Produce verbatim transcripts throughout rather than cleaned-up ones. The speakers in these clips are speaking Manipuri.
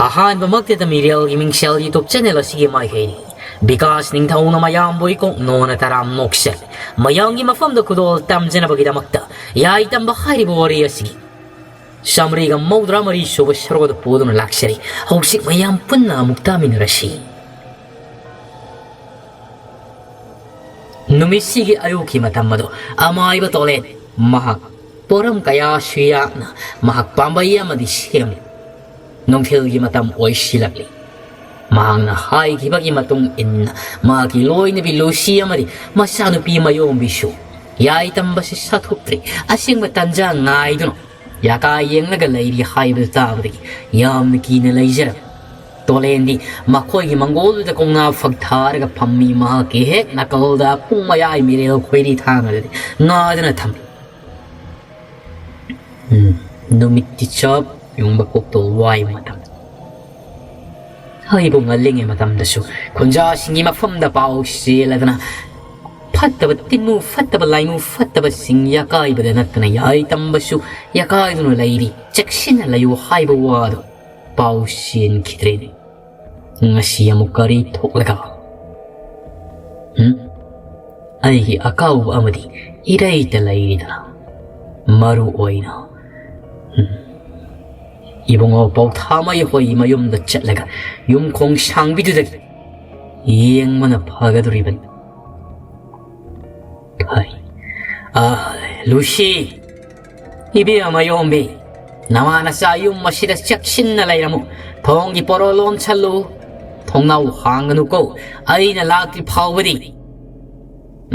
ꯑꯍꯥꯟꯕꯃꯛꯇꯗ ꯃꯤꯔꯦꯜꯒꯤ ꯃꯤꯡꯁꯦꯜ YouTube channel ꯑꯁꯤꯒꯤ ꯃꯥꯏꯀꯩꯅꯤ꯫ ꯕꯤꯀꯥꯁ ꯅꯤꯡꯊꯧꯅ ꯃꯌꯥꯝꯕꯨ ꯏꯀꯣꯛ ꯅꯣꯅ ꯇꯔꯥꯝ ꯅꯣꯛꯆꯔꯤ꯫ ꯃꯌꯥꯝꯒꯤ ꯃꯐꯝꯗ ꯈꯨꯗꯣꯜ ꯇꯝꯖꯅꯕꯒꯤꯗꯃꯛꯇ ꯌꯥꯏꯇꯝꯕ ꯍꯥꯏꯔꯤꯕ ꯋꯥꯔꯤ ꯑꯁꯤꯒꯤ ꯆꯥꯃꯔꯤꯒ ꯃꯧꯗ꯭ꯔꯥ ꯃꯔꯤ ꯁꯨꯕ ꯁꯔꯨꯛ ꯑꯗꯨ ꯄꯨꯗꯨꯅ ꯂꯥꯛꯆꯔꯤ꯫ ꯍꯧꯖꯤꯛ ꯃꯌꯥꯝ ꯄꯨꯟꯅ ꯑꯃꯨꯛ ꯇꯥꯃꯤꯟꯅꯔꯁꯤ꯫ ꯅꯨꯃꯤꯠꯁꯤꯒꯤ ꯑꯌꯨꯛꯀꯤ ꯃꯇꯝ ꯑꯗꯨ ꯑꯃꯥꯏꯕ ꯇꯣꯂꯦꯟ ꯃꯍꯥꯛ ꯄꯣꯔꯝ ꯀꯌꯥꯁꯨ ꯌꯥꯛꯅ ꯃꯍꯥꯛ ꯄꯥꯝꯕꯩ ꯑꯃꯗꯤ ꯁꯦꯝꯂꯤ꯫ ꯅꯨꯡꯊꯤꯜꯒꯤ ꯃꯇꯝ ꯑꯣꯏꯁꯤꯜꯂꯛꯂꯤ꯫ ꯃꯍꯥꯛꯅ ꯍꯥꯏꯈꯤꯕꯒꯤ ꯃꯇꯨꯡ ꯏꯟꯅ ꯃꯍꯥꯛꯀꯤ ꯂꯣꯏꯅꯕꯤ ꯂꯨꯁꯤ ꯑꯃꯗꯤ ꯃꯆꯥꯅꯨꯄꯤ ꯃꯌꯣꯝꯕꯤꯁꯨ ꯌꯥꯏꯇꯝꯕꯁꯤ ꯁꯥꯊꯣꯛꯇ꯭ꯔꯤ꯫ ꯑꯁꯦꯡꯕ ꯇꯟꯖꯥ ꯉꯥꯏꯗꯨꯅ ꯌꯥꯀꯥ ꯌꯦꯡꯂꯒ ꯂꯩꯔꯤ ꯍꯥꯏꯕꯗꯨ ꯇꯥꯕꯗꯒꯤ ꯌꯥꯝꯅ ꯀꯤꯅ ꯂꯩꯖꯔꯝꯃꯤ꯫ ꯇꯣꯂꯦꯟꯗꯤ ꯃꯈꯣꯏꯒꯤ ꯃꯪꯒꯣꯜꯗꯨꯗ ꯀꯧꯅꯥ ꯐꯛ ꯊꯥꯔꯒ ꯐꯝꯃꯤ꯫ ꯃꯍꯥꯛꯀꯤ ꯍꯦꯛ ꯅꯥꯀꯜꯗ ꯄꯨꯡ ꯃꯌꯥꯏ ꯃꯤꯔꯦꯜ ꯈꯣꯏꯔꯤ ꯊꯥꯡ ꯑꯗꯨꯗꯤ ꯉꯥꯗꯨꯅ ꯊꯝꯃꯤ꯫ ꯎꯝ, ꯅꯨꯃꯤꯠꯇꯤ ꯆꯞ ꯌꯨꯡꯕ ꯀꯣꯛꯇꯣ ꯋꯥꯏ ꯃꯇꯝ꯫ ꯍꯩꯕꯨ ꯉꯜꯂꯤꯉꯩ ꯃꯇꯝꯗꯁꯨ ꯈꯨꯟꯖꯥꯁꯤꯡꯒꯤ ꯃꯐꯝꯗ ꯄꯥꯎ ꯆꯦꯜꯂꯗꯅ ꯐꯠꯇꯕ ꯇꯤꯟꯃꯨ ꯐꯠꯇꯕ ꯂꯥꯏꯃꯨ ꯐꯠꯇꯕꯁꯤꯡ ꯌꯥꯀꯥꯏꯕꯗ ꯅꯠꯇꯅ ꯌꯥꯏ ꯇꯝꯕꯁꯨ ꯌꯥꯀꯥꯏꯗꯨꯅ ꯂꯩꯔꯤ, ꯆꯦꯛꯁꯤꯟꯅ ꯂꯩꯌꯨ ꯍꯥꯏꯕ ꯋꯥꯗꯨ ꯄꯥꯎ ꯆꯦꯟꯈꯤꯗ꯭ꯔꯦꯅꯦ꯫ ꯉꯁꯤ ꯑꯃꯨꯛ ꯀꯔꯤ ꯊꯣꯛꯂꯒ? ꯎꯝ? ꯑꯩꯒꯤ ꯑꯀꯥꯎꯕ ꯑꯃꯗꯤ ꯏꯔꯩꯇ ꯂꯩꯔꯤꯗꯅ, ꯃꯔꯨ ꯑꯣꯏꯅ, ꯎꯝ, ꯏꯕꯨꯡꯉꯣ ꯄꯧꯊꯥꯃꯩ ꯍꯣꯏꯒꯤ ꯃꯌꯨꯝꯗ ꯆꯠꯂꯒ ꯌꯨꯝꯈꯣꯡ ꯁꯥꯡꯕꯤꯗꯨꯗꯒꯤ ꯌꯦꯡꯕꯅ ꯐꯒꯗꯧꯔꯤꯕꯅꯤ꯫ ꯐꯩ꯫ ꯑ, ꯂꯨꯁꯤ, ꯏꯕꯦꯝꯃ ꯌꯣꯝꯕꯤ, ꯅꯃꯥ ꯅꯆꯥ ꯌꯨꯝ ꯑꯁꯤꯗ ꯆꯦꯛꯁꯤꯟꯅ ꯂꯩꯔꯝꯃꯨ꯫ ꯊꯣꯡꯒꯤ ꯄꯣꯔꯣ ꯂꯣꯟꯁꯜꯂꯨ꯫ ꯊꯣꯡꯅꯥꯎ ꯍꯥꯡꯒꯅꯨꯀꯣ, ꯑꯩꯅ ꯂꯥꯛꯇ꯭ꯔꯤ ꯐꯥꯎꯕꯗꯤ꯫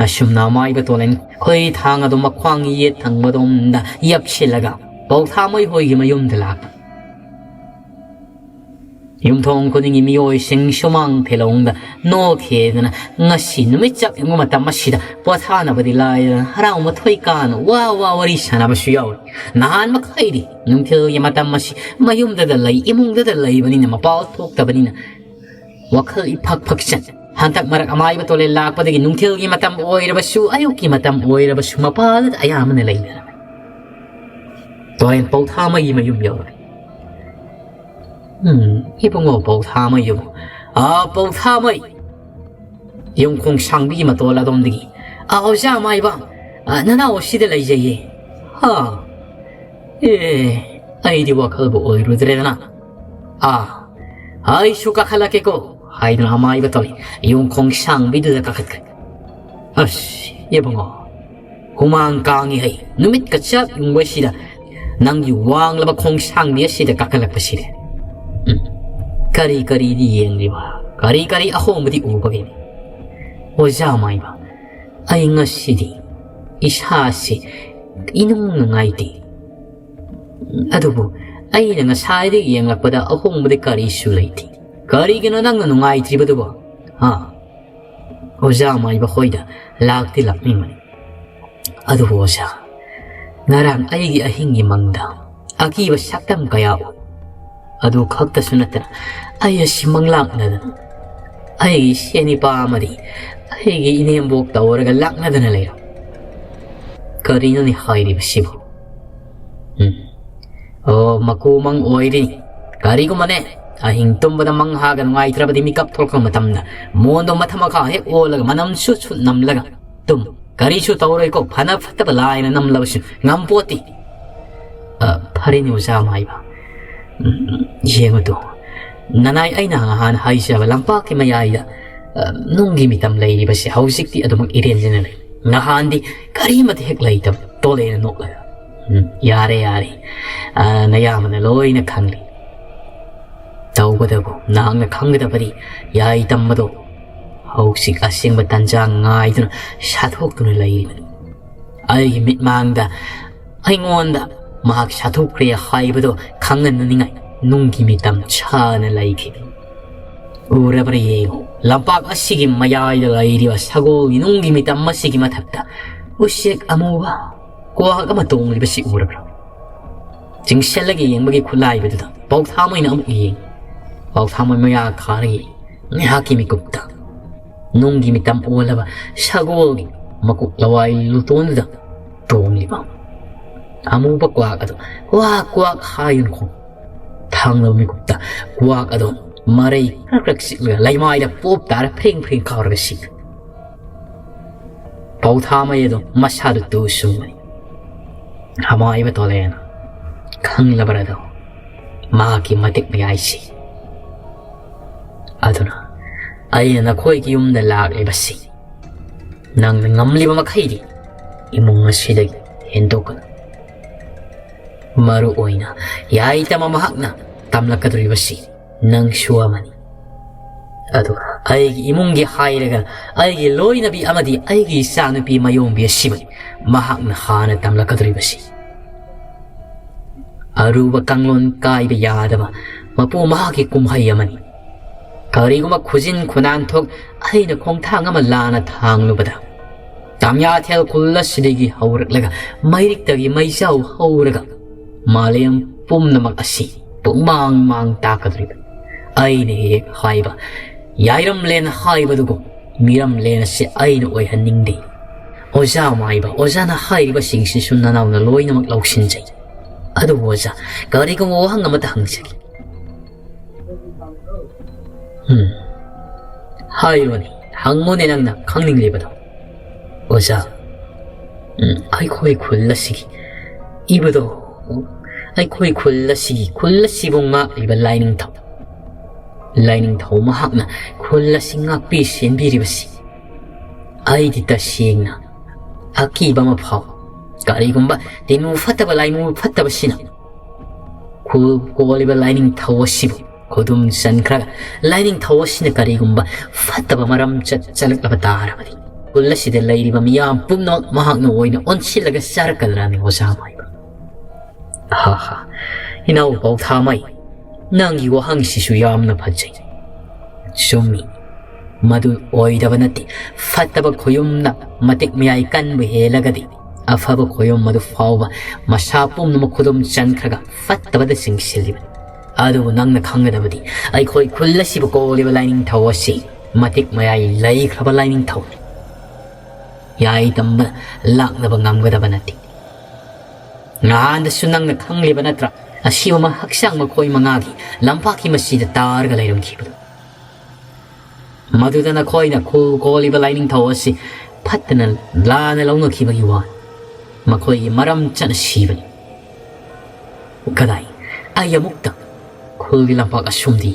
ꯑꯁꯨꯝꯅ ꯑꯃꯥꯏꯕ ꯇꯣꯂꯦꯟ ꯈꯣꯏ ꯊꯥꯡ ꯑꯗꯨ ꯃꯈ꯭ꯋꯥꯡ ꯌꯦꯠ ꯊꯪꯕꯗꯣꯝꯗ ꯌꯞꯁꯤꯜꯂꯒ ꯄꯧꯊꯥꯃꯩ ꯍꯣꯏꯒꯤ ꯃꯌꯨꯝꯗ ꯂꯥꯛꯄ꯫ ꯌꯨꯝꯊꯣꯡ ꯈꯨꯗꯤꯡꯒꯤ ꯃꯤꯑꯣꯏꯁꯤꯡ ꯁꯨꯃꯥꯡ ꯊꯦꯂꯣꯡꯗ ꯅꯣꯛꯈꯤꯗꯅ ꯉꯁꯤ ꯅꯨꯃꯤꯠ ꯆꯞ ꯌꯨꯡꯕ ꯃꯇꯝ ꯑꯁꯤꯗ ꯄꯣꯊꯥꯅꯕꯗꯤ ꯂꯥꯏꯔꯗꯅ ꯍꯔꯥꯎ ꯃꯊꯣꯏ ꯀꯥꯅ ꯋꯥ ꯋꯥ ꯋꯥꯔꯤ ꯁꯥꯟꯅꯕꯁꯨ ꯌꯥꯎꯔꯤ꯫ ꯅꯍꯥꯟ ꯃꯈꯩꯗꯤ ꯅꯨꯡꯊꯤꯜꯒꯤ ꯃꯇꯝ ꯑꯁꯤ ꯃꯌꯨꯝꯗꯗ ꯂꯩ, ꯏꯃꯨꯡꯗꯗ ꯂꯩꯕꯅꯤꯅ, ꯃꯄꯥꯜ ꯊꯣꯛꯇꯕꯅꯤꯅ ꯋꯥꯈꯜ ꯏꯐꯛ ꯐꯛꯆꯟ꯫ ꯍꯟꯗꯛ ꯃꯔꯛ ꯑꯃꯥꯏꯕ ꯇꯣꯂꯦꯟ ꯂꯥꯛꯄꯗꯒꯤ ꯅꯨꯡꯊꯤꯜꯒꯤ ꯃꯇꯝ ꯑꯣꯏꯔꯕꯁꯨ, ꯑꯌꯨꯛꯀꯤ ꯃꯇꯝ ꯑꯣꯏꯔꯕꯁꯨ ꯃꯄꯥꯜꯗ ꯑꯌꯥꯝꯕꯅ ꯂꯩꯅꯔꯝꯃꯤ꯫ ꯇꯣꯔꯦꯟ ꯄꯧꯊꯥꯃꯩꯒꯤ ꯃꯌꯨꯝ ꯌꯧꯔꯦ꯫ ꯎꯝ, ꯏꯕꯨꯡꯉꯣ ꯄꯧꯊꯥꯃꯩꯗꯨꯕꯨ꯫ ꯑꯥ, ꯄꯧꯊꯥꯃꯩ! ꯌꯨꯝꯈꯣꯡ ꯁꯥꯡꯕꯤꯒꯤ ꯃꯇꯣꯜ ꯑꯗꯣꯝꯗꯒꯤ꯫ ꯑꯥ, ꯑꯣꯖꯥ ꯃꯥꯏꯕ, ꯑꯥ, ꯅꯅꯥꯎ ꯑꯁꯤꯗ ꯂꯩꯖꯩꯌꯦ꯫ ꯍꯥ? ꯑꯦ, ꯑꯩꯗꯤ ꯋꯥꯈꯜꯕꯨ ꯑꯣꯏꯔꯨꯗ꯭ꯔꯦꯗꯅ꯫ ꯑꯥ, ꯑꯩꯁꯨ ꯀꯥꯈꯠꯂꯛꯀꯦꯀꯣ ꯍꯥꯏꯗꯨꯅ ꯑꯃꯥꯏꯕ ꯇꯧꯏ꯫ ꯌꯨꯝꯈꯣꯡ ꯁꯥꯡꯕꯤꯗꯨꯗ ꯀꯥꯈꯠꯈ꯭ꯔꯦ꯫ ꯑꯁ, ꯏꯕꯨꯡꯉꯣ, ꯍꯨꯃꯥꯡ ꯀꯥꯡꯉꯤ ꯍꯩ, ꯅꯨꯃꯤꯠꯀ ꯆꯞ ꯌꯨꯡꯕꯁꯤꯗ ꯅꯪꯒꯤ ꯋꯥꯡꯂꯕ ꯈꯣꯡꯁꯥꯡꯕꯤ ꯑꯁꯤꯗ ꯀꯥꯈꯠꯂꯛꯄꯁꯤꯗꯤ꯫ ꯎꯝ, ꯀꯔꯤ ꯀꯔꯤꯗꯤ ꯌꯦꯡꯂꯤꯕ, ꯀꯔꯤ ꯀꯔꯤ ꯑꯍꯣꯡꯕꯗꯤ ꯎꯕꯒꯦ? ꯑꯣꯖꯥ ꯃꯥꯏꯕ, ꯑꯩ ꯉꯁꯤꯗꯤ ꯏꯁꯥꯁꯤ ꯏꯅꯨꯡ ꯅꯨꯡꯉꯥꯏꯇꯦ꯫ ꯑꯗꯨꯕꯨ ꯑꯩꯅ ꯉꯁꯥꯏꯗꯒꯤ ꯌꯦꯡꯂꯛꯄꯗ ꯑꯍꯣꯡꯕꯗꯤ ꯀꯔꯤꯁꯨ ꯂꯩꯇꯦ꯫ ꯀꯔꯤꯒꯤꯅꯣ ꯅꯪꯅ ꯅꯨꯡꯉꯥꯏꯇ꯭ꯔꯤꯕꯗꯨꯕꯣ? ꯍꯥ? ꯑꯣꯖꯥ ꯃꯥꯏꯕ ꯍꯣꯏꯗ ꯂꯥꯛꯇꯤ ꯂꯥꯛꯅꯤꯡꯕꯅꯤ꯫ ꯑꯗꯨꯕꯨ ꯑꯣꯖꯥ, ꯉꯔꯥꯡ ꯑꯩꯒꯤ ꯑꯍꯤꯡꯒꯤ ꯃꯪꯗ ꯑꯀꯤꯕ ꯁꯛꯇꯝ ꯀꯌꯥ ꯎꯏ꯫ ꯑꯗꯨ ꯈꯛꯇꯁꯨ ꯅꯠꯇꯅ ꯑꯩ ꯑꯁꯤ ꯃꯪꯂꯥꯛꯅꯗꯅ ꯑꯩꯒꯤ ꯏꯆꯦ ꯅꯤꯄꯥ ꯑꯃꯗꯤ ꯑꯩꯒꯤ ꯏꯅꯦꯝꯕꯣꯛ ꯇꯧꯔꯒ ꯂꯥꯛꯅꯗꯅ ꯂꯩꯔꯝ꯫ ꯀꯔꯤꯅꯣꯅꯦ ꯍꯥꯏꯔꯤꯕꯁꯤꯕꯨ? ꯎꯝ꯫ ꯑꯣ, ꯃꯀꯨ ꯃꯪ ꯑꯣꯏꯔꯤ꯫ ꯀꯔꯤꯒꯨꯝꯕꯅꯦ, ꯑꯍꯤꯡ ꯇꯨꯝꯕꯗ ꯃꯪ ꯍꯥꯒ ꯅꯨꯡꯉꯥꯏꯇ꯭ꯔꯕꯗꯤ ꯃꯤꯀꯞ ꯊꯣꯛꯂꯛꯄ ꯃꯇꯝꯗ ꯃꯣꯟꯗꯣ ꯃꯊꯛ ꯃꯈꯥ ꯍꯦꯛ ꯑꯣꯜꯂꯒ ꯃꯅꯝ ꯁꯨꯠ ꯁꯨꯠ ꯅꯝꯂꯒ ꯇꯨꯝ꯫ ꯀꯔꯤꯁꯨ ꯇꯧꯔꯣꯏꯀꯣ, ꯐꯅ ꯐꯠꯇꯕ ꯂꯥꯏꯅ ꯅꯝꯂꯕꯁꯨ ꯉꯝꯄꯣꯠꯇꯦ꯫ ꯑ, ꯐꯔꯦꯅꯦ ꯑꯣꯖꯥ ꯃꯥꯏꯕ꯫ ꯎꯝ, ꯌꯦꯡꯉꯨꯗꯣ꯫ ꯅꯅꯥꯏ ꯑꯩꯅ ꯅꯍꯥꯟ ꯍꯥꯏꯖꯕ ꯂꯝꯄꯥꯛꯀꯤ ꯃꯌꯥꯏꯗ, ꯑ, ꯅꯨꯡꯒꯤ ꯃꯤꯇꯝ ꯂꯩꯔꯤꯕꯁꯦ ꯍꯧꯖꯤꯛꯇꯤ ꯑꯗꯨꯃꯛ ꯏꯔꯦꯟꯖꯅ ꯂꯩ꯫ ꯅꯍꯥꯟꯗꯤ ꯀꯔꯤꯃꯠꯇ ꯍꯦꯛ ꯂꯩꯇꯕ, ꯇꯣꯂꯦꯅ ꯅꯣꯛꯂꯒ꯫ ꯎꯝ, ꯌꯥꯔꯦ, ꯌꯥꯔꯦ꯫ ꯑ, ꯅꯌꯥꯝꯕꯅ ꯂꯣꯏꯅ ꯈꯪꯂꯤ꯫ ꯇꯧꯕꯇꯕꯨ ꯅꯍꯥꯛꯅ ꯈꯪꯒꯗꯕꯗꯤ ꯌꯥꯏ ꯇꯝꯕꯗꯣ ꯍꯧꯖꯤꯛ ꯑꯁꯦꯡꯕ ꯇꯟꯖꯥ ꯉꯥꯏꯗꯨꯅ ꯁꯥꯊꯣꯛꯇꯨꯅ ꯂꯩꯔꯤꯕꯅꯤ꯫ ꯑꯩꯒꯤ ꯃꯤꯠꯃꯥꯡꯗ ꯑꯩꯉꯣꯟꯗ ꯃꯍꯥꯛ ꯁꯥꯊꯣꯛꯈ꯭ꯔꯦ ꯍꯥꯏꯕꯗꯣ ꯈꯪꯍꯟꯅꯅꯤꯡꯉꯥꯏ ꯅꯨꯡꯒꯤ ꯃꯤꯇꯝ ꯁꯥꯅ ꯂꯩꯈꯤꯕꯅꯤ꯫ ꯎꯔꯕ꯭ꯔꯥ ꯌꯦꯡꯉꯨ, ꯂꯝꯄꯥꯛ ꯑꯁꯤꯒꯤ ꯃꯌꯥꯏꯗ ꯂꯩꯔꯤꯕ ꯁꯒꯣꯜꯒꯤ ꯅꯨꯡꯒꯤ ꯃꯤꯇꯝ ꯑꯁꯤꯒꯤ ꯃꯊꯛꯇ ꯎꯆꯦꯛ ꯑꯃꯨꯕ ꯀ꯭ꯋꯥꯛ ꯑꯃ ꯇꯣꯡꯂꯤꯕꯁꯤ ꯎꯔꯕ꯭ꯔꯥ? ꯆꯤꯡꯁꯤꯜꯂꯒ ꯌꯦꯡꯕꯒꯤ ꯈꯨꯠꯂꯥꯏꯕꯗꯨꯗ ꯄꯥꯎꯊꯥꯃꯣꯏꯅ ꯑꯃꯨꯛ ꯌꯦꯡꯉꯤ꯫ ꯄꯥꯎꯊꯥꯃꯣꯏ ꯃꯌꯥ ꯈꯥꯔꯒ ꯌꯦꯡꯉꯤ꯫ ꯉꯥꯏꯍꯥꯛꯀꯤ ꯃꯤꯀꯨꯞꯇ ꯅꯨꯡꯒꯤ ꯃꯤꯇꯝ ꯑꯣꯜꯂꯕ ꯁꯒꯣꯜꯒꯤ ꯃꯀꯣꯛ ꯂꯋꯥꯏ ꯂꯨꯇꯣꯟꯗꯨꯗ ꯇꯣꯡꯂꯤꯕ ꯑꯃꯨꯕ ꯀ꯭ꯋꯥꯛ ꯑꯗꯨ ꯀ꯭ꯋꯥꯛ ꯀ꯭ꯋꯥꯛ ꯍꯥꯏꯗꯨꯅ ꯈꯣꯡ ꯊꯥꯡꯂꯕ ꯃꯤꯀꯨꯞꯇ ꯀ꯭ꯋꯥꯛ ꯑꯗꯣ ꯃꯔꯩ ꯈꯔ ꯈꯔ ꯆꯤꯛꯂꯒ ꯂꯩꯃꯥꯏꯗ ꯄꯣꯞ ꯇꯥꯔ ꯐ꯭ꯔꯤꯡ ꯐ꯭ꯔꯤꯡ ꯀꯥꯎꯔꯒ ꯁꯤꯈ꯭ꯔꯦ꯫ ꯄꯥꯎꯊꯥꯃꯩ ꯑꯗꯣ ꯃꯁꯥꯗꯨ ꯇꯨ ꯁꯨꯝꯕꯅꯤ꯫ ꯑꯃꯥꯏꯕ ꯇꯣꯂꯦꯅ ꯈꯪꯂꯕ꯭ꯔꯗꯣ? ꯃꯍꯥꯛꯀꯤ ꯃꯇꯤꯛ ꯃꯌꯥꯏꯁꯤ꯫ ꯑꯗꯨꯅ ꯑꯩꯅ ꯅꯈꯣꯏꯒꯤ ꯌꯨꯝꯗ ꯂꯥꯛꯂꯤꯕꯁꯤ, ꯅꯪꯅ ꯉꯝꯂꯤꯕ ꯃꯈꯩꯗꯤ ꯏꯃꯨꯡ ꯑꯁꯤꯗꯒꯤ ꯍꯦꯟꯗꯣꯛꯀꯅꯨ꯫ ꯃꯔꯨ ꯑꯣꯏꯅ ꯌꯥꯏꯇꯃ ꯃꯍꯥꯛꯅ ꯇꯝꯂꯛꯀꯗꯧꯔꯤꯕꯁꯤ ꯅꯪꯁꯨ ꯑꯃꯅꯤ꯫ ꯑꯗꯨꯒ ꯑꯩꯒꯤ ꯏꯃꯨꯡꯒꯤ ꯍꯥꯏꯔꯒ ꯑꯩꯒꯤ ꯂꯣꯏꯅꯕꯤ ꯑꯃꯗꯤ ꯑꯩꯒꯤ ꯏꯆꯥꯅꯨꯄꯤ ꯃꯌꯣꯡꯕꯤ ꯑꯁꯤꯕꯨ ꯃꯍꯥꯛꯅ ꯍꯥꯟꯅ ꯇꯝꯂꯛꯀꯗꯧꯔꯤꯕꯁꯤ꯫ ꯑꯔꯨꯕ ꯀꯥꯡꯂꯣꯟ ꯀꯥꯏꯕ ꯌꯥꯗꯕ ꯃꯄꯨ ꯃꯍꯥꯛꯀꯤ ꯀꯨꯝꯍꯩ ꯑꯃꯅꯤ꯫ ꯀꯔꯤꯒꯨꯝꯕ ꯈꯨꯖꯤꯟ ꯈꯨꯅꯥꯟꯊꯣꯛ ꯑꯩꯅ ꯈꯣꯡꯊꯥꯡ ꯑꯃ ꯂꯥꯟꯅ ꯊꯥꯡꯂꯨꯕꯗ, ꯇꯥꯃꯤꯌꯥꯊꯦꯜ ꯈꯨꯜ ꯑꯁꯤꯗꯒꯤ ꯍꯧꯔꯛꯂꯒ ꯃꯩꯔꯤꯛꯇꯒꯤ ꯃꯩꯖꯥꯎ ꯍꯧꯔꯒ ꯃꯥꯂꯦꯝ ꯄꯨꯝꯅꯃꯛ ꯑꯁꯤ ꯄꯨꯡꯃꯥꯡ ꯃꯥꯡ ꯇꯥꯛꯀꯗꯧꯔꯤꯕ ꯑꯩꯅ ꯍꯦꯛ ꯍꯦꯛ ꯍꯥꯏꯕ ꯌꯥꯏꯔꯝꯂꯦꯟ ꯍꯥꯏꯕꯗꯨꯒꯨꯝ ꯃꯤꯔꯝꯂꯦꯟ ꯑꯁꯤ ꯑꯩꯅ ꯑꯣꯏꯍꯟꯅꯤꯡꯗꯦ꯫ ꯑꯣꯖꯥ ꯃꯥꯏꯕ, ꯑꯣꯖꯥꯅ ꯍꯥꯏꯔꯤꯕꯁꯤꯡꯁꯤꯁꯨ ꯅꯅꯥꯎꯅ ꯂꯣꯏꯅꯃꯛ ꯂꯧꯁꯤꯟꯖꯩ꯫ ꯑꯗꯨꯕꯨ ꯑꯣꯖꯥ, ꯀꯔꯤꯒꯨꯝꯕ ꯋꯥꯍꯪ ꯑꯃꯇ ꯍꯪꯖꯒꯦ꯫ ꯎꯝ꯫ ꯍꯥꯏꯔꯣꯅꯦ, ꯍꯪꯉꯣꯅꯦ ꯅꯪꯅ ꯈꯪꯅꯤꯡꯂꯤꯕꯗꯣ꯫ ꯑꯣꯖꯥ, ꯎꯝ, ꯑꯩꯈꯣꯏ ꯈꯨꯜ ꯑꯁꯤꯒꯤ ꯏꯕꯗꯣ, ꯑꯩꯈꯣꯏ ꯈꯨꯜ ꯑꯁꯤꯒꯤ, ꯈꯨꯜ ꯑꯁꯤꯕꯨ ꯉꯥꯛꯂꯤꯕ ꯂꯥꯏꯅꯤꯡꯊꯧ, ꯂꯥꯏꯅꯤꯡꯊꯧ ꯃꯍꯥꯛꯅ ꯈꯨꯜ ꯑꯁꯤ ꯉꯥꯛꯄꯤ ꯁꯦꯟꯕꯤꯔꯤꯕꯁꯤ ꯑꯩꯗꯤ ꯇꯁꯦꯡꯅ ꯑꯀꯤꯕ ꯑꯃ ꯐꯥꯎ꯫ ꯀꯔꯤꯒꯨꯝꯕ ꯇꯤꯟꯃꯨ ꯐꯠꯇꯕ ꯂꯥꯏꯃꯨ ꯐꯠꯇꯕꯁꯤꯅ ꯈꯨ-, ꯀꯣꯜꯂꯤꯕ ꯂꯥꯏꯅꯤꯡꯊꯧ ꯑꯁꯤꯕꯨ ꯈꯨꯗꯨꯝ ꯆꯟꯈ꯭ꯔꯒ, ꯂꯥꯏꯅꯤꯡꯊꯧ ꯑꯁꯤꯅ ꯀꯔꯤꯒꯨꯝꯕ ꯐꯠꯇꯕ ꯃꯔꯝ ꯆꯠ-, ꯆꯠꯂꯛꯂꯕ ꯇꯥꯔꯕꯗꯤ, ꯈꯨꯜ ꯑꯁꯤꯗ ꯂꯩꯔꯤꯕ ꯃꯤꯌꯥꯝ ꯄꯨꯝꯅꯃꯛ ꯃꯍꯥꯛꯅ ꯑꯣꯏꯅ ꯑꯣꯟꯁꯤꯜꯂꯒ ꯆꯥꯔꯛꯀꯗ꯭ꯔꯥꯅꯤ, ꯑꯣꯖꯥ ꯃꯥꯏꯕ? ꯍꯥ ꯍꯥ, ꯏꯅꯥꯎ ꯄꯥꯎꯊꯥꯃꯩ, ꯅꯪꯒꯤ ꯋꯥꯍꯪꯁꯤꯁꯨ ꯌꯥꯝꯅ ꯐꯖꯩ꯫ ꯆꯨꯝꯃꯤ, ꯃꯗꯨ ꯑꯣꯏꯗꯕ ꯅꯠꯇꯦ꯫ ꯐꯠꯇꯕ ꯈꯨꯌꯨꯝꯅ ꯃꯇꯤꯛ ꯃꯌꯥꯏ ꯀꯟꯕ ꯍꯦꯜꯂꯒꯗꯤ, ꯑꯐꯕ ꯈꯨꯌꯨꯝ ꯑꯗꯨ ꯐꯥꯎꯕ ꯃꯁꯥ ꯄꯨꯝꯅꯃꯛ ꯈꯨꯗꯨꯝ ꯆꯟꯈ꯭ꯔꯒ ꯐꯠꯇꯕꯗ ꯆꯤꯡꯁꯤꯜꯂꯤꯕꯅꯤ꯫ ꯑꯗꯨꯕꯨ ꯅꯪꯅ ꯈꯪꯒꯗꯕꯗꯤ, ꯑꯩꯈꯣꯏ ꯈꯨꯜ ꯑꯁꯤꯕꯨ ꯀꯣꯜꯂꯤꯕ ꯂꯥꯏꯅꯤꯡꯊꯧ ꯑꯁꯤ ꯃꯇꯤꯛ ꯃꯌꯥꯏ ꯂꯩꯈ꯭ꯔꯕ ꯂꯥꯏꯅꯤꯡꯊꯧꯅꯤ꯫ ꯌꯥꯏ ꯇꯝꯕ ꯂꯥꯛꯅꯕ ꯉꯝꯒꯗꯕ ꯅꯠꯇꯦ꯫ ꯅꯍꯥꯟꯗꯁꯨ ꯅꯪꯅ ꯈꯪꯂꯤꯕ ꯅꯠꯇ꯭ꯔꯥ? ꯑꯁꯤꯕ ꯍꯛꯆꯥꯡ ꯃꯈꯣꯏ ꯃꯉꯥꯒꯤ ꯂꯝꯄꯥꯛꯀꯤ ꯃꯁꯤꯗ ꯇꯥꯔꯒ ꯂꯩꯔꯝꯈꯤꯕꯗꯨ꯫ ꯃꯗꯨꯗ ꯅꯈꯣꯏꯅ ꯈꯨꯜ ꯀꯣꯜꯂꯤꯕ ꯂꯥꯏꯅꯤꯡꯊꯧ ꯑꯁꯤ ꯐꯠꯇꯅ ꯂꯥꯟꯅ ꯂꯧꯅꯈꯤꯕꯒꯤ ꯋꯥꯅꯤ꯫ ꯃꯈꯣꯏꯒꯤ ꯃꯔꯝ ꯆꯠꯅ ꯁꯤꯕꯅꯤ꯫ ꯀꯗꯥꯏ? ꯑꯩ ꯑꯃꯨꯛꯇ ꯈꯨꯜꯒꯤ ꯂꯝꯄꯥꯛ ꯑꯁꯨꯝꯗꯤ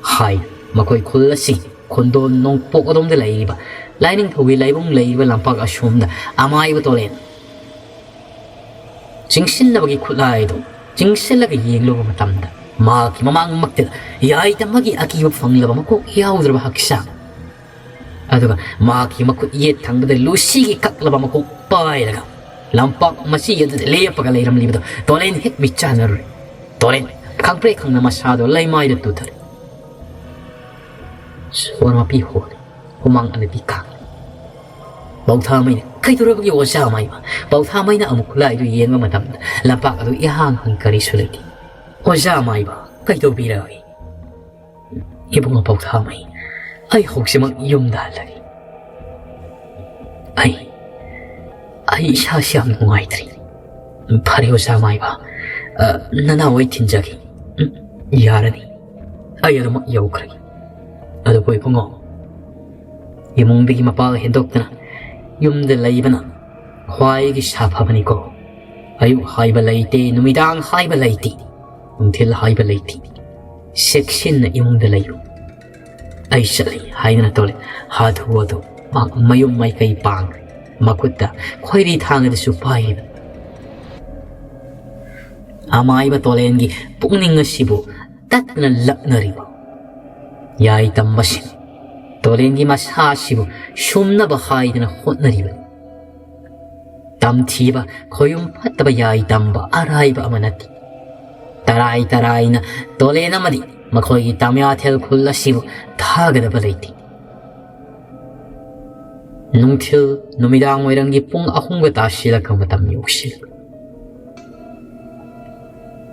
ꯍꯥꯏ꯫ ꯃꯈꯣꯏ ꯈꯨꯜ ꯑꯁꯤ ꯈꯨꯟꯗꯣꯟ ꯅꯣꯡꯄꯣꯛ ꯑꯗꯣꯝꯗ ꯂꯩꯔꯤꯕ ꯂꯥꯏꯅꯤꯡꯊꯧꯒꯤ ꯂꯥꯏꯕꯨꯡ ꯂꯩꯔꯤꯕ ꯂꯝꯄꯥꯛ ꯑꯁꯣꯝꯗ ꯑꯃꯥꯏꯕ ꯇꯣꯂꯦꯟ ꯆꯤꯡꯁꯤꯟꯅꯕꯒꯤ ꯈꯨꯠꯂꯥꯏꯗꯨ ꯆꯤꯡꯁꯤꯜꯂꯒ ꯌꯦꯡꯂꯨꯕ ꯃꯇꯝꯗ, ꯃꯍꯥꯛꯀꯤ ꯃꯃꯥꯡꯃꯛꯇꯗ ꯌꯥꯏꯇꯝꯕꯒꯤ ꯑꯀꯤꯕ ꯐꯪꯂꯕ ꯃꯀꯣꯛ ꯌꯥꯎꯗ꯭ꯔꯕ ꯍꯛꯆꯥꯡ, ꯑꯗꯨꯒ ꯃꯍꯥꯛꯀꯤ ꯃꯈꯨꯠ ꯌꯦꯠ ꯊꯪꯕꯗ ꯂꯨꯁꯤꯒꯤ ꯀꯛꯂꯕ ꯃꯀꯣꯛ ꯄꯥꯏꯔꯒ ꯂꯝꯄꯥꯛ ꯃꯁꯤ ꯑꯗꯨꯗ ꯂꯦꯞꯄꯒ ꯂꯩꯔꯝꯂꯤꯕꯗꯨ ꯇꯣꯂꯦꯟ ꯍꯦꯛ ꯃꯤꯠꯆꯥꯟꯅꯔꯨꯔꯦ꯫ ꯇꯣꯂꯦꯟ ꯈꯪꯄ꯭ꯔꯦꯛ ꯈꯪꯅ ꯃꯁꯥꯗꯣ ꯂꯩꯃꯥꯏꯗ ꯇꯨꯊꯔꯦ꯫ ꯁꯣꯔ ꯃꯄꯤ ꯍꯣꯜꯂꯤ꯫ ꯍꯨꯃꯥꯡ ꯑꯅꯞꯄꯤ ꯀꯥꯡꯂꯤ꯫ ꯄꯧꯊꯥꯃꯩꯅ, "ꯀꯩꯗꯧꯔꯕꯒꯦ ꯑꯣꯖꯥ ꯃꯥꯏꯕ?" ꯄꯧꯊꯥꯃꯩꯅ ꯑꯃꯨꯛ ꯈꯨꯠꯂꯥꯏꯗꯨ ꯌꯦꯡꯕ ꯃꯇꯝꯗ ꯂꯝꯄꯥꯛ ꯑꯗꯨ ꯏꯍꯥꯡ ꯍꯥꯡ, ꯀꯔꯤꯁꯨ ꯂꯩꯇꯦ꯫ "ꯑꯣꯖꯥ ꯃꯥꯏꯕ, ꯀꯩꯗꯧꯕꯤꯔꯒꯦ?" "ꯏꯕꯨꯡꯉꯣ ꯄꯧꯊꯥꯃꯩ, ꯑꯩ ꯍꯧꯖꯤꯛꯃꯛ ꯌꯨꯝꯗ ꯍꯜꯂꯒꯦ꯫ ꯑꯩ, ꯑꯩ ꯏꯁꯥꯁꯤ ꯌꯥꯝ ꯅꯨꯡꯉꯥꯏꯇ꯭ꯔꯤ꯫" "ꯐꯔꯦ ꯑꯣꯖꯥ ꯃꯥꯏꯕ, ꯑ, ꯅꯅꯥꯎ ꯑꯩ ꯊꯤꯟꯖꯒꯦ꯫" "ꯎꯝ, ꯌꯥꯔꯅꯤ, ꯑꯩ ꯑꯗꯨꯃꯛ ꯌꯧꯈ꯭ꯔꯒꯦ꯫" "ꯑꯗꯨꯕꯨ ꯏꯕꯨꯡꯉꯣ, ꯏꯃꯨꯡꯗꯒꯤ ꯃꯄꯥ ꯍꯦꯟꯗꯣꯛꯇꯅ ꯌꯨꯝꯗ ꯂꯩꯕꯅ ꯈ꯭ꯋꯥꯏꯒꯤ ꯁꯥꯐꯕꯅꯤꯀꯣ꯫ ꯑꯌꯨꯛ ꯍꯥꯏꯕ ꯂꯩꯇꯦ, ꯅꯨꯃꯤꯗꯥꯡ ꯍꯥꯏꯕ ꯂꯩꯇꯦ, ꯅꯨꯡꯊꯤꯜ ꯍꯥꯏꯕ ꯂꯩꯇꯦ꯫ ꯆꯦꯛꯁꯤꯟꯅ ꯏꯃꯨꯡꯗ ꯂꯩꯌꯨ꯫ ꯑꯩ ꯆꯠꯂꯤ" ꯍꯥꯏꯗꯨꯅ ꯇꯣꯂꯦꯟ ꯍꯥꯊꯨ ꯍꯥꯊꯨ ꯃꯍꯥꯛ ꯃꯌꯨꯝ ꯃꯥꯏꯀꯩ ꯄꯥꯡꯈ꯭ꯔꯦ꯫ ꯃꯈꯨꯠꯇ ꯈꯣꯏꯔꯤ ꯊꯥꯡ ꯑꯗꯨꯁꯨ ꯄꯥꯏꯔꯤꯕ꯫ ꯑꯃꯥꯏꯕ ꯇꯣꯂꯦꯟꯒꯤ ꯄꯨꯛꯅꯤꯡ ꯑꯁꯤꯕꯨ ꯇꯠꯇꯅ ꯂꯛꯅꯔꯤꯕ ꯌꯥꯏꯇꯝꯕꯁꯤꯡ, ꯇꯣꯂꯦꯟꯒꯤ ꯃꯁꯥ ꯑꯁꯤꯕꯨ ꯁꯨꯝꯅꯕ ꯍꯥꯏꯗꯅ ꯍꯣꯠꯅꯔꯤꯕꯅꯤ꯫ ꯇꯝꯊꯤꯕ, ꯈꯣꯌꯨꯝ ꯐꯠꯇꯕ ꯌꯥꯏꯇꯝꯕ ꯑꯔꯥꯏꯕ ꯑꯃ ꯅꯠꯇꯦ꯫ ꯇꯔꯥꯏ ꯇꯔꯥꯏꯅ ꯇꯣꯂꯦꯟ ꯑꯃꯗꯤ ꯃꯈꯣꯏꯒꯤ ꯇꯝꯌꯥꯊꯦꯜ ꯈꯨꯜ ꯑꯁꯤꯕꯨ ꯊꯥꯒꯗꯕ ꯂꯩꯇꯦ꯫ ꯅꯨꯡꯊꯤꯜ, ꯅꯨꯃꯤꯗꯥꯡ ꯋꯥꯏꯔꯝꯒꯤ ꯄꯨꯡ ꯑꯍꯨꯝꯒ ꯇꯥꯁꯤꯜꯂꯛꯄ ꯃꯇꯝ ꯌꯧꯁꯤꯜꯂꯛꯂꯦ꯫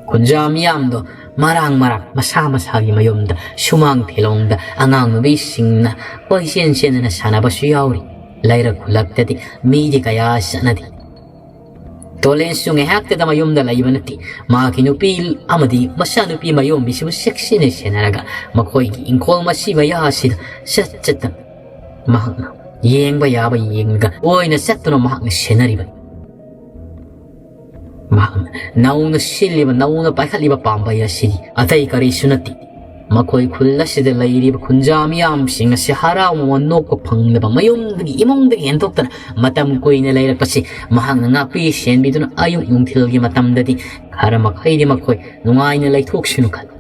ꯈꯨꯟꯖꯥ ꯃꯤꯌꯥꯝꯗꯣ ꯃꯔꯥꯡ ꯃꯔꯥꯡ ꯃꯁꯥ ꯃꯁꯥꯒꯤ ꯃꯌꯨꯝꯗ ꯁꯨꯃꯥꯡ ꯐꯤꯂꯣꯡꯗ ꯑꯉꯥꯡ ꯅꯨꯕꯤꯁꯤꯡꯅ ꯀꯣꯏꯆꯦꯟ ꯆꯦꯟꯗꯅ ꯁꯥꯟꯅꯕꯁꯨ ꯌꯥꯎꯔꯤ꯫ ꯂꯩꯔꯛ ꯈꯨꯜꯂꯛꯇꯗꯤ ꯃꯤꯗꯤ ꯀꯌꯥ ꯆꯠꯅꯗꯦ꯫ ꯇꯣꯂꯦꯟꯁꯨ ꯉꯥꯏꯍꯥꯛꯇꯗ ꯃꯌꯨꯝꯗ ꯂꯩꯕ ꯅꯠꯇꯦ꯫ ꯃꯍꯥꯛꯀꯤ ꯅꯨꯄꯤ ꯑꯃꯗꯤ ꯃꯆꯥꯅꯨꯄꯤ ꯃꯌꯣꯝꯕꯤꯁꯤꯕꯨ ꯆꯦꯛꯁꯤꯟꯅ ꯁꯦꯟꯅꯔꯒ ꯃꯈꯣꯏꯒꯤ ꯏꯪꯈꯣꯜ ꯃꯁꯤ ꯃꯌꯥꯁꯤꯗ ꯆꯠ ꯆꯠꯇꯅ ꯃꯍꯥꯛꯅ ꯌꯦꯡꯕ ꯌꯥꯕ ꯌꯦꯡꯂꯒ ꯑꯣꯏꯅ ꯆꯠꯇꯨꯅ ꯃꯍꯥꯛꯅ ꯁꯦꯟꯅꯔꯤꯕꯅꯤ꯫ ꯃꯍꯥꯛꯅ ꯅꯧꯅ ꯁꯤꯜꯂꯤꯕ, ꯅꯧꯅ ꯄꯥꯏꯈꯠꯂꯤꯕ ꯄꯥꯝꯕꯩ ꯑꯁꯤꯗꯤ ꯑꯇꯩ ꯀꯔꯤꯁꯨ ꯅꯠꯇꯦ꯫ ꯃꯈꯣꯏ ꯈꯨꯜ ꯑꯁꯤꯗ ꯂꯩꯔꯤꯕ ꯈꯨꯟꯖꯥ ꯃꯤꯌꯥꯝꯁꯤꯡ ꯑꯁꯤ ꯍꯔꯥꯎ ꯑꯃ ꯅꯣꯛꯄ ꯐꯪꯂꯕ ꯃꯌꯨꯝꯗꯒꯤ, ꯏꯃꯨꯡꯗꯒꯤ ꯍꯦꯟꯗꯣꯛꯇꯅ ꯃꯇꯝ ꯀꯨꯏꯅ ꯂꯩꯔꯛꯄꯁꯤ ꯃꯍꯥꯛꯅ ꯉꯥꯛꯄꯤ ꯁꯦꯟꯕꯤꯗꯨꯅ ꯑꯌꯨꯛ ꯅꯨꯡꯊꯤꯜꯒꯤ ꯃꯇꯝꯗꯗꯤ ꯈꯔ ꯃꯈꯩꯗꯤ ꯃꯈꯣꯏ ꯅꯨꯡꯉꯥꯏꯅ ꯂꯩꯊꯣꯛꯁꯅꯨ ꯈꯜꯂꯤ꯫